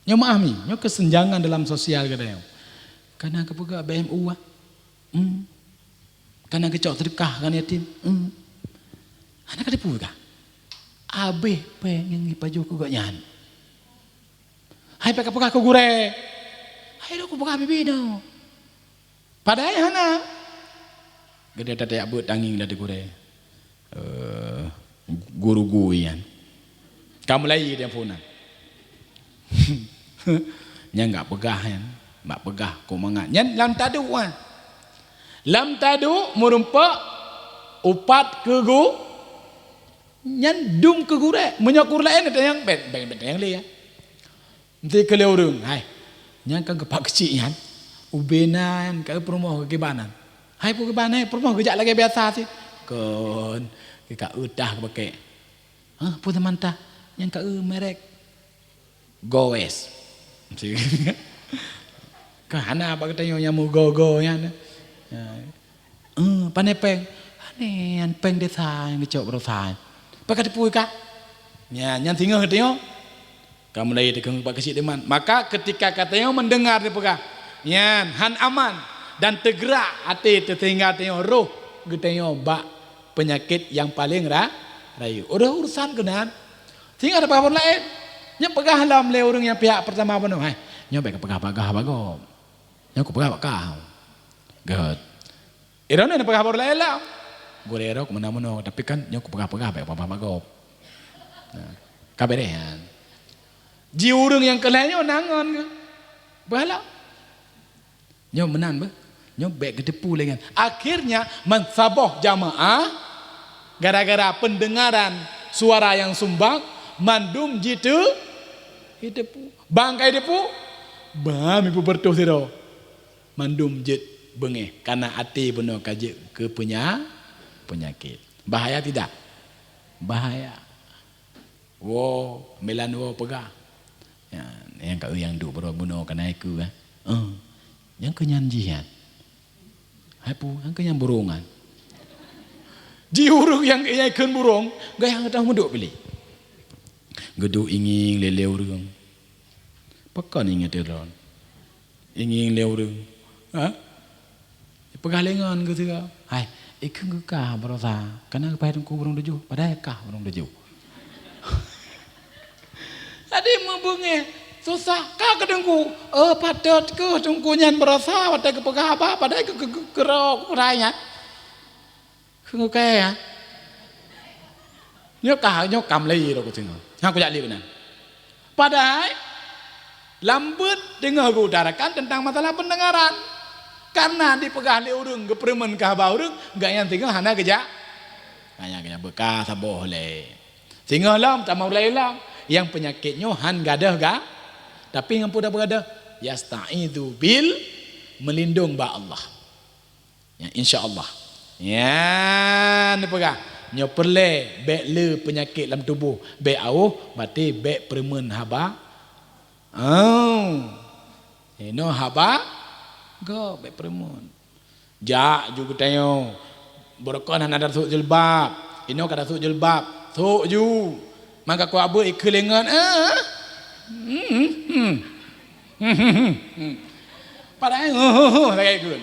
Nyoe meu'ah mi, nyoe keusenjangan dalam sosial geutanyoe. Kana geupeugah B M U ah. Hmm. Kana geucok seudeukah keu yatim. Hmm. Hana ka teupeu kah? Abéh péng nyang jipajoh keu gobnyan. Hai, péng ka peugah keu gurée. Hai, lôn kupeugah bibi nyoe. Padahai hana. Geutanyoe tajak beuet tangieng lam gurée. Eh, guru-guru nyan. Ka mulai dia phon nyan. Nyan gak peugah nyan, bak peugah keu mangat. Nyan lam taduek nyan. Lam taduek meurumpok upat keu gu-, nyan dum keu gurée. Meunyoe keu ureuëng laén, nyang bèk, bèk, bèk nyang lé, ya. Meusti keu lé ureuëng, hai, nyang ka geupak keuchik nyan, ubé nan ka peurumoh geukiban nan. Hai, peukiban, hai, peurumoh geujak lagée biasa cit. Kon, ka eu tah geupakèk. Hah, peue teuma tah? Nyan ka eu merek Gowes. Ka hana bak geutanyoe nyang meugo-go nyan. Eh, pane péng? Aneh, nyan péng desa nyang geucok baroesa. Pakon teupeu ka? Nyan, nyan singoh geutanyoe. Ka mulai teukeung bak keuchik diman. Maka ketika geutanyoe mendengar dipeugah, nyan han aman dan teugerak até teuh sehingga tanyoe roh geutanyoe bak peunyakét nyang paleng ra-, rayeuk. Roh urusan keunan. Sehingga tapeugah ureuëng laén. Nyoe peugah lom lé ureuëng nyang pihak peurtama bunoe, hai, nyoe bèk kapeugah bak kah bak gob. Nyoe kupeugah bak kah. Gét. Droeneuh neupeugah bak ureuëng laén lom. Gurée droe keumeuna-meuna, tapi kan nyoe kupeugah-peugah bèk kapeugah bak gob. Nah, ka beureh nyan. Ji ureuëng nyang keu lhée nyoe na ngon geuh. Beuhala. Nyoe meunan beuh. Nyoe bék geuteupeue lé nyan. Akhirnya, meusaboh jamaah, gara-gara pendengaran suara nyang sumbang, mandum jiteu-, jiteupeue. Bang ka jiteupeue, bam ibu bertoh sidroe. Mandum jeuet beungéh, karena até bunoe ka jeuet keu peunya-, peunyakét. Bahaya tidak? Bahaya. Woe, milan woe peugah. Ya, nyang ka nyang duek baroe bunoe ka na ikeu, eh. Eh, nyang keu nyan jih nyan. Hai pu, nyang keu nyan burung nyan. Ji ureuëng nyang, nyang ikheun burung, gaya nyang teuh meuduek piléh. Geuduek ingieng lé-lé ureuëng. Pakon ingieng teuh lôn? Ingieng lé ureuëng. Ha? Peugah lé ngon geuh sigoe, "Hai, ikheun geuh kah baroesa, kana geupaih teungku burung tujoh, padahai kah burung tujoh." Jadi meubeungéh, susah ka keu teungku. Oh, patot keuh teungku nyan baroesa watée geupeugah haba, padahai geu-, geu-, geu-, keudroe kurai nyan. Kheun geuh kah, ya? Nyoe ka, nyoe ka meulayeue lôn kuteupeue. Hana kujak lé keunan. Padahai lam beuet teungoh geuutarakan teuntang masalah pendengaran. Karena dipeugah lé ureuëng geupeureumeun keu haba ureuëng, gobnyan teungoh hana geujak. Hana geujak beuka saboh lé. Teungoh lom tamong ulée lom, nyang peunyakét nyoe han gadôh ga, tapi ngon peue tapeugah gadôh? Yasta'idzu bil, meulindong bak Allah. Ya, insya Allah. Ya, neupeugah. Nyoe peureulée bék le peunyakét lam tuboh, bék awôh, berarti bék peureumeun haba. Oh. Inoe haba gob, bék peureumeun. Jak ju geutanyoe. Beureukoh hana tasôk jilbab. Inoe ka tasôk jilbab. Sôk ju. Maka kuabeuet ikheun lé ngon, eh? Hmm, hmm. Hmm, hmm, hmm, hmm. Padahai, huh, huh, huh, lagée ikheun.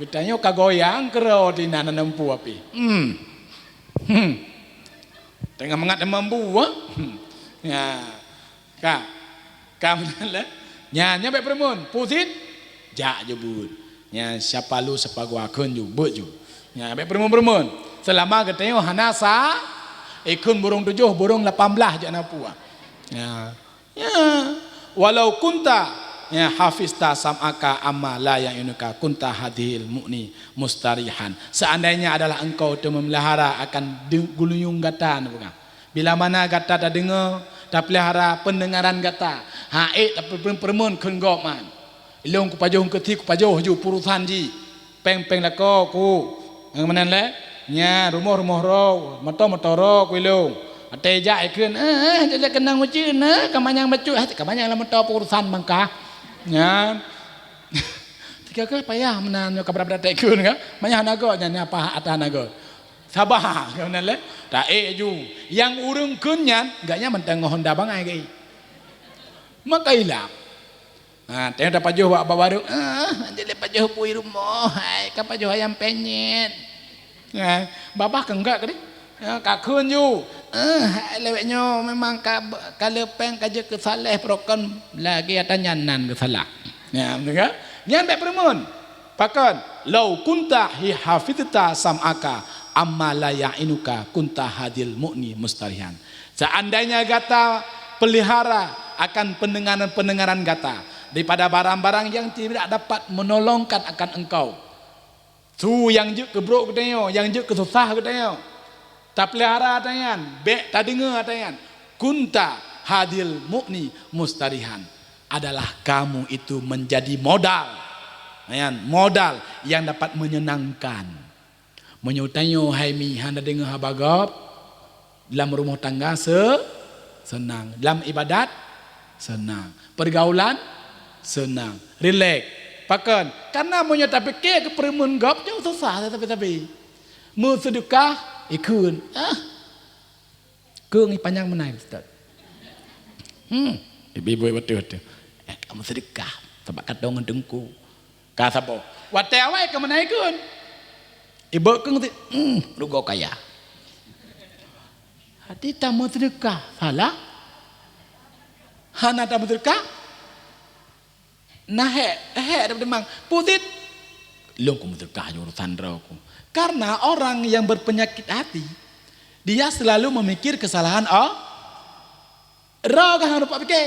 Geutanyoe ka goyang keudroe di nan, nan lampu api. Hmm. Hmm. Teungoh mangat mambu, eh? Hmm. Ya. Ka. Ka meunan lé. Nyan, nyan bék peureumeun. Pusing. Jak ju beuet. Nyan, sapa lu, sapa gua, kheun ju, beuet ju. Nyan, bék peureumeun-peureumeun. Seulama geutanyoe hana sa, ikheun burung tujoh, burung lapan blaih jak na peue. Nyan. Ya. Walau kunta, ya, hafizta sam'aka amma la ya'inuka kunta hadhil mu'ni mustarihan. Seandainya adalah engkau itu memelihara akan de-, gulunjong gata, neupeugah. Bila mana gata tadeungoe, tapeulihara peundengaran gata, han ék tapeureumeun-peureumeun kheun gob man. Ilôn kupajoh keuti, kupajoh ju peurusan jih. Péng-péng lakoe ku. Nyang meunan lé? Nya, rumoh-rumoh droe, moto-moto droe ku ilôn. Watée jak ikheun, "Eh, eh, jak keunong meucue na, ka manyang bacut, eh, ka manyang lam moto peurusan bangka." Nyan. Tiga kali payah meunan nyoe ka brat-brat ikheun ka. Manyang hana gob nyan, nyan apa ata hana gob. Sabar, ka meunan lé. Ta ék ju. Nyang ureuëng kheun nyan, gobnyan mantong ngon honda bangai geuék. Maka ilap. Ha, teuh tapajoh bak, bak barô. Ah, jadi pajoh bui rumoh, hai, ka pajoh ayam penyet. Ha, babah ka enggak tadi. Ha, ka kheun ju. Ah, hai, lewat nyoe memang ka, ka le péng ka jeuet keu saleh peurokon lagée ata nyan nan geusalah. Ya, betul kan? Nyan bék peureumeun. Pakon, "Lau kunta hi hafizta sam'aka, amma la ya'inuka kunta hadil mu'ni mustarihan." Seandainya gata pelihara akan pendengaran-pendengaran gata daripada barang-barang yang tidak dapat menolongkan akan engkau. Su nyang jeuet keu brok geutanyoe, nyang jeuet keu susah geutanyoe. Tapeulihara ata nyan, bék tadeungoe ata nyan. Kunta hadil mu'ni mustarihan. Adalah kamu itu menjadi modal. Nyan, modal yang dapat menyenangkan. Meunyoe tanyoe hai mi hana deungoe haba gob, lam rumoh tangga se-, seunang, lam ibadat seunang, peurgaulan seunang, rilek. Pakon? Karena meunyoe tapike keu peureumeun gob nyoe susah sabe-sabe. Meuseudeukah ikheun, ah, Keueng panyang meunan, Ustaz. Hmm, ibu-ibu beutôi-beutôi. Eh, kamu sedekah, sabab katong ngon teungku. Ka saboh. Watée awai ka meunan ikheun. Ibu keueng tu, hmm, rugoe kaya. Hati tamu sedekah, salah. Hana tamu sedekah, Na hék, hék dapeuteumang. Putit. Lôn ku meuseudeukah ju urusan droe ku. Karena orang yang berpenyakit hati, dia selalu memikir kesalahan o-, Droe ka hana meurumpok pike.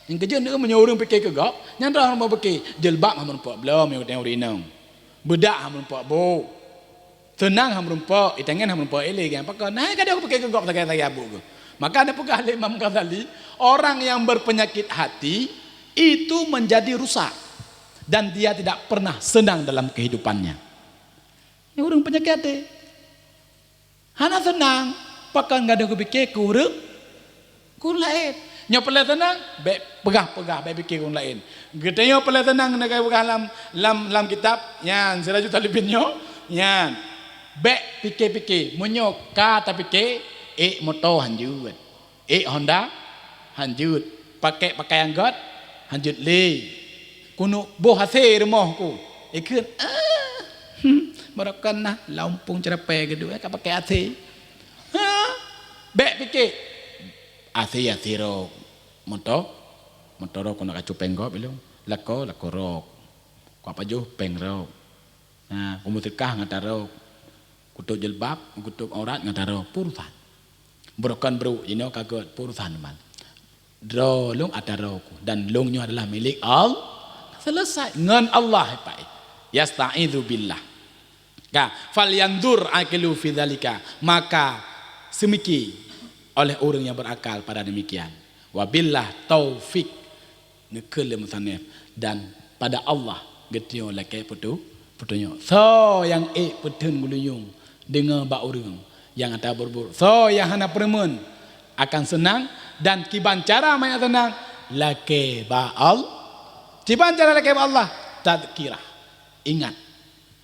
Nyang keujeuet neu meunyoe ureuëng pike keu gob, nyan droe hana meurumpok pike. Jilbab hana meurumpok bloe meunyoe geutanyoe ureuëng inong. Beudak hana meurumpok boh. Seunang hana meurumpok, itangen hana meurumpok, ilée geuh pakon. Nah, kadang pike keu gob sagai-sagai abuk geuh. Maka neupeugah lé Imam Ghazali, orang yang berpenyakit hati itu menjadi rusak dan dia tidak pernah senang dalam kehidupannya. Ini ureuëng penyakit hati. Hana seunang, pakon gadôh geupike keu ureuëng, keu ureuëng laén. Nyoe peureulée seunang, bék peugah-peugah, bék pike keu ureuëng laén. Geutanyoe peureulée seunang, na ka peugah lam, lam, lam kitab, nyan, Sirajul Talibin nyoe, nyan. Bék pike-pike, meunyoe ka tapike, ék moto hanjeuet. Ék Honda, hanjeuet. Pakai pakaian göt, hanjeuet lé. Keuneuk boh asé rumoh ku. Ikheun, ah, hmm, barokon nah, lam umpung ceurapée geuduek, eh, ka pakai asé. Ha? Bék pike. Asé, asé rok. Moto, moto rok keuneuk kacupeng gob ilong. Lakoe, lakoe rok. Kupajoh peng rok. Ha, kumeuseukah ngon ata rok. Kutôb jilbab, kutôb aurat ngon ata rok. Peurusan. Barokon brôk, jinoe ka göt, peurusan man. Droe lôn ata droe ku, dan lôn nyoe adalah milék Allah. Selesai. Ngon Allah, Pak. Yasta'idzu billah. Ka, falyanzur aqilu fi dzalika. Maka, seumiki oleh ureuëng nyang berakal pada demikian. Wabillah taufik. Neukheun lé musannif, dan pada Allah geutanyoe lakée peutu-, peutunyok. Soe nyang ék peutheun geulinyueng deungoe bak ureuëng nyang ata buet-buet. Soe nyang hana peureumeun akan seunang, dan kiban cara mangat seunang, lakée bak Al-, kiban cara lakée bak Allah, tazkirah, ingat.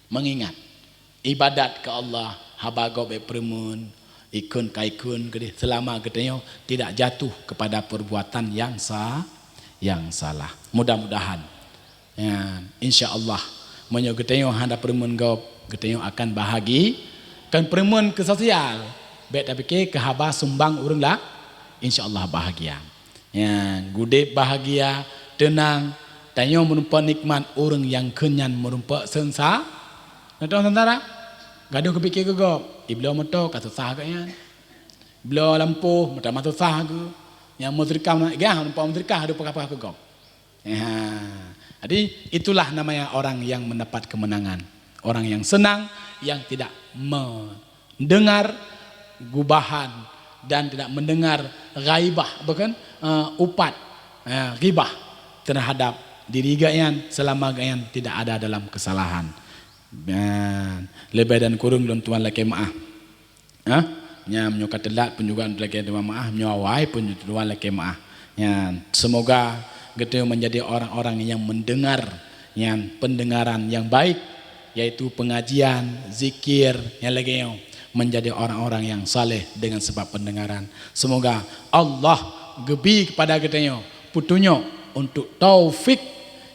Mengingat ibadat keu Allah, haba gob bék peureumeun, ikheun ka ikheun keudeh, seulama geutanyoe tidak jatuh kepada perbuatan yang sa-, yang salah. Mudah-mudahan, ya, insya Allah, meunyoe geutanyoe hana peureumeun gob, geutanyoe akan bahagi-, kan peureumeun keu sosial, bék tapike keu haba sumbang ureuëng la-, insya Allah bahagia. Ya, udeb bahagia, teunang, tanyoe meurumpok nikmat ureuëng nyang kheun nyan meurumpok seunsa-, neutoh seungsara. Gadôh geupike keu gob, ibloe moto ka susah geuh nyan. Ibloe lampôh, meutamah susah geuh. Nyang meuseudekah, gah meurumpok meuseudekah, adoe peugah-peugah keu gob. Ya. Jadi, itulah namanya orang yang mendapat kemenangan. Orang yang senang, yang tidak me-, mendengar gubahan dan tidak mendengar ghaibah, bukan, eh, upat, eh, ghibah terhadap diri geuh nyan selama geuh nyan tidak ada dalam kesalahan. Dan lebih dan kurang lôn tuan lakée meuáh. Ha? Nyan meunyoe ka teulat pun juga lakée tuan meuáh, meunyoe awai pun tuan lakée meuáh. Nyan, semoga geutanyoe menjadi orang-orang yang mendengar, nyan pendengaran yang baik, yaitu pengajian, zikir, nyang lagée nyoe, menjadi orang-orang yang saleh dengan sebab pendengaran. Semoga Allah geubi kepada geutanyoe peutunyok untuk taufik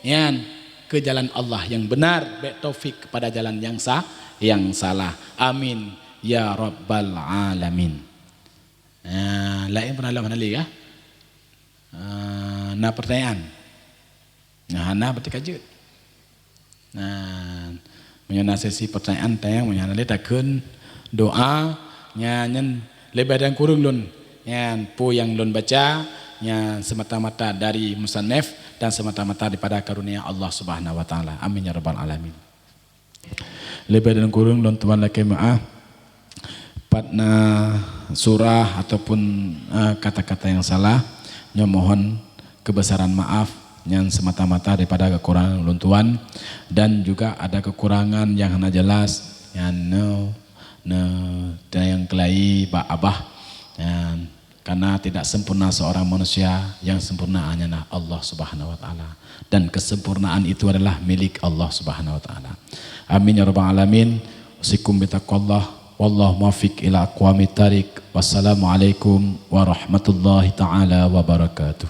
nyan ke jalan Allah yang benar, bék taufik kepada jalan yang sa-, yang salah. Amin ya rabbal alamin. Ah, laén pun lom hana lé kah? Ah, na pertanyaan? Nah, hana berarti ka jeuet. Nah, meunyoe na sesi pertanyaan teuh, meunyoe hana lé takheun doa, nyan, nyan leubeh dan kureueng lôn, nyan peue nyang lôn baca, nyan semata-mata dari musannif dan semata-mata daripada karunia Allah Subhanahu wa Taala. Amin ya rabbal alamin. Leubeh dan kureueng lôn tuan lakée meuáh. Pat na surah ataupun, eh, kata-kata yang salah, nyoe mohon kebesaran maaf, nyan semata-mata daripada kekurangan ulôn tuan, dan juga ada kekurangan yang hana jelas, nyan ne, ne, dan yang kelai bak abah, nyan Karena tidak sempurna seorang manusia, yang sempurna hanyalah Allah Subhanahu wa Taala. Dan kesempurnaan itu adalah milik Allah Subhanahu wa Taala. Amin ya rabbal alamin. Usikum bitaqwallah. Wallahu muwaffiq ila aqwamit thariq. Wassalamualaikum warahmatullahi taala wabarakatuh.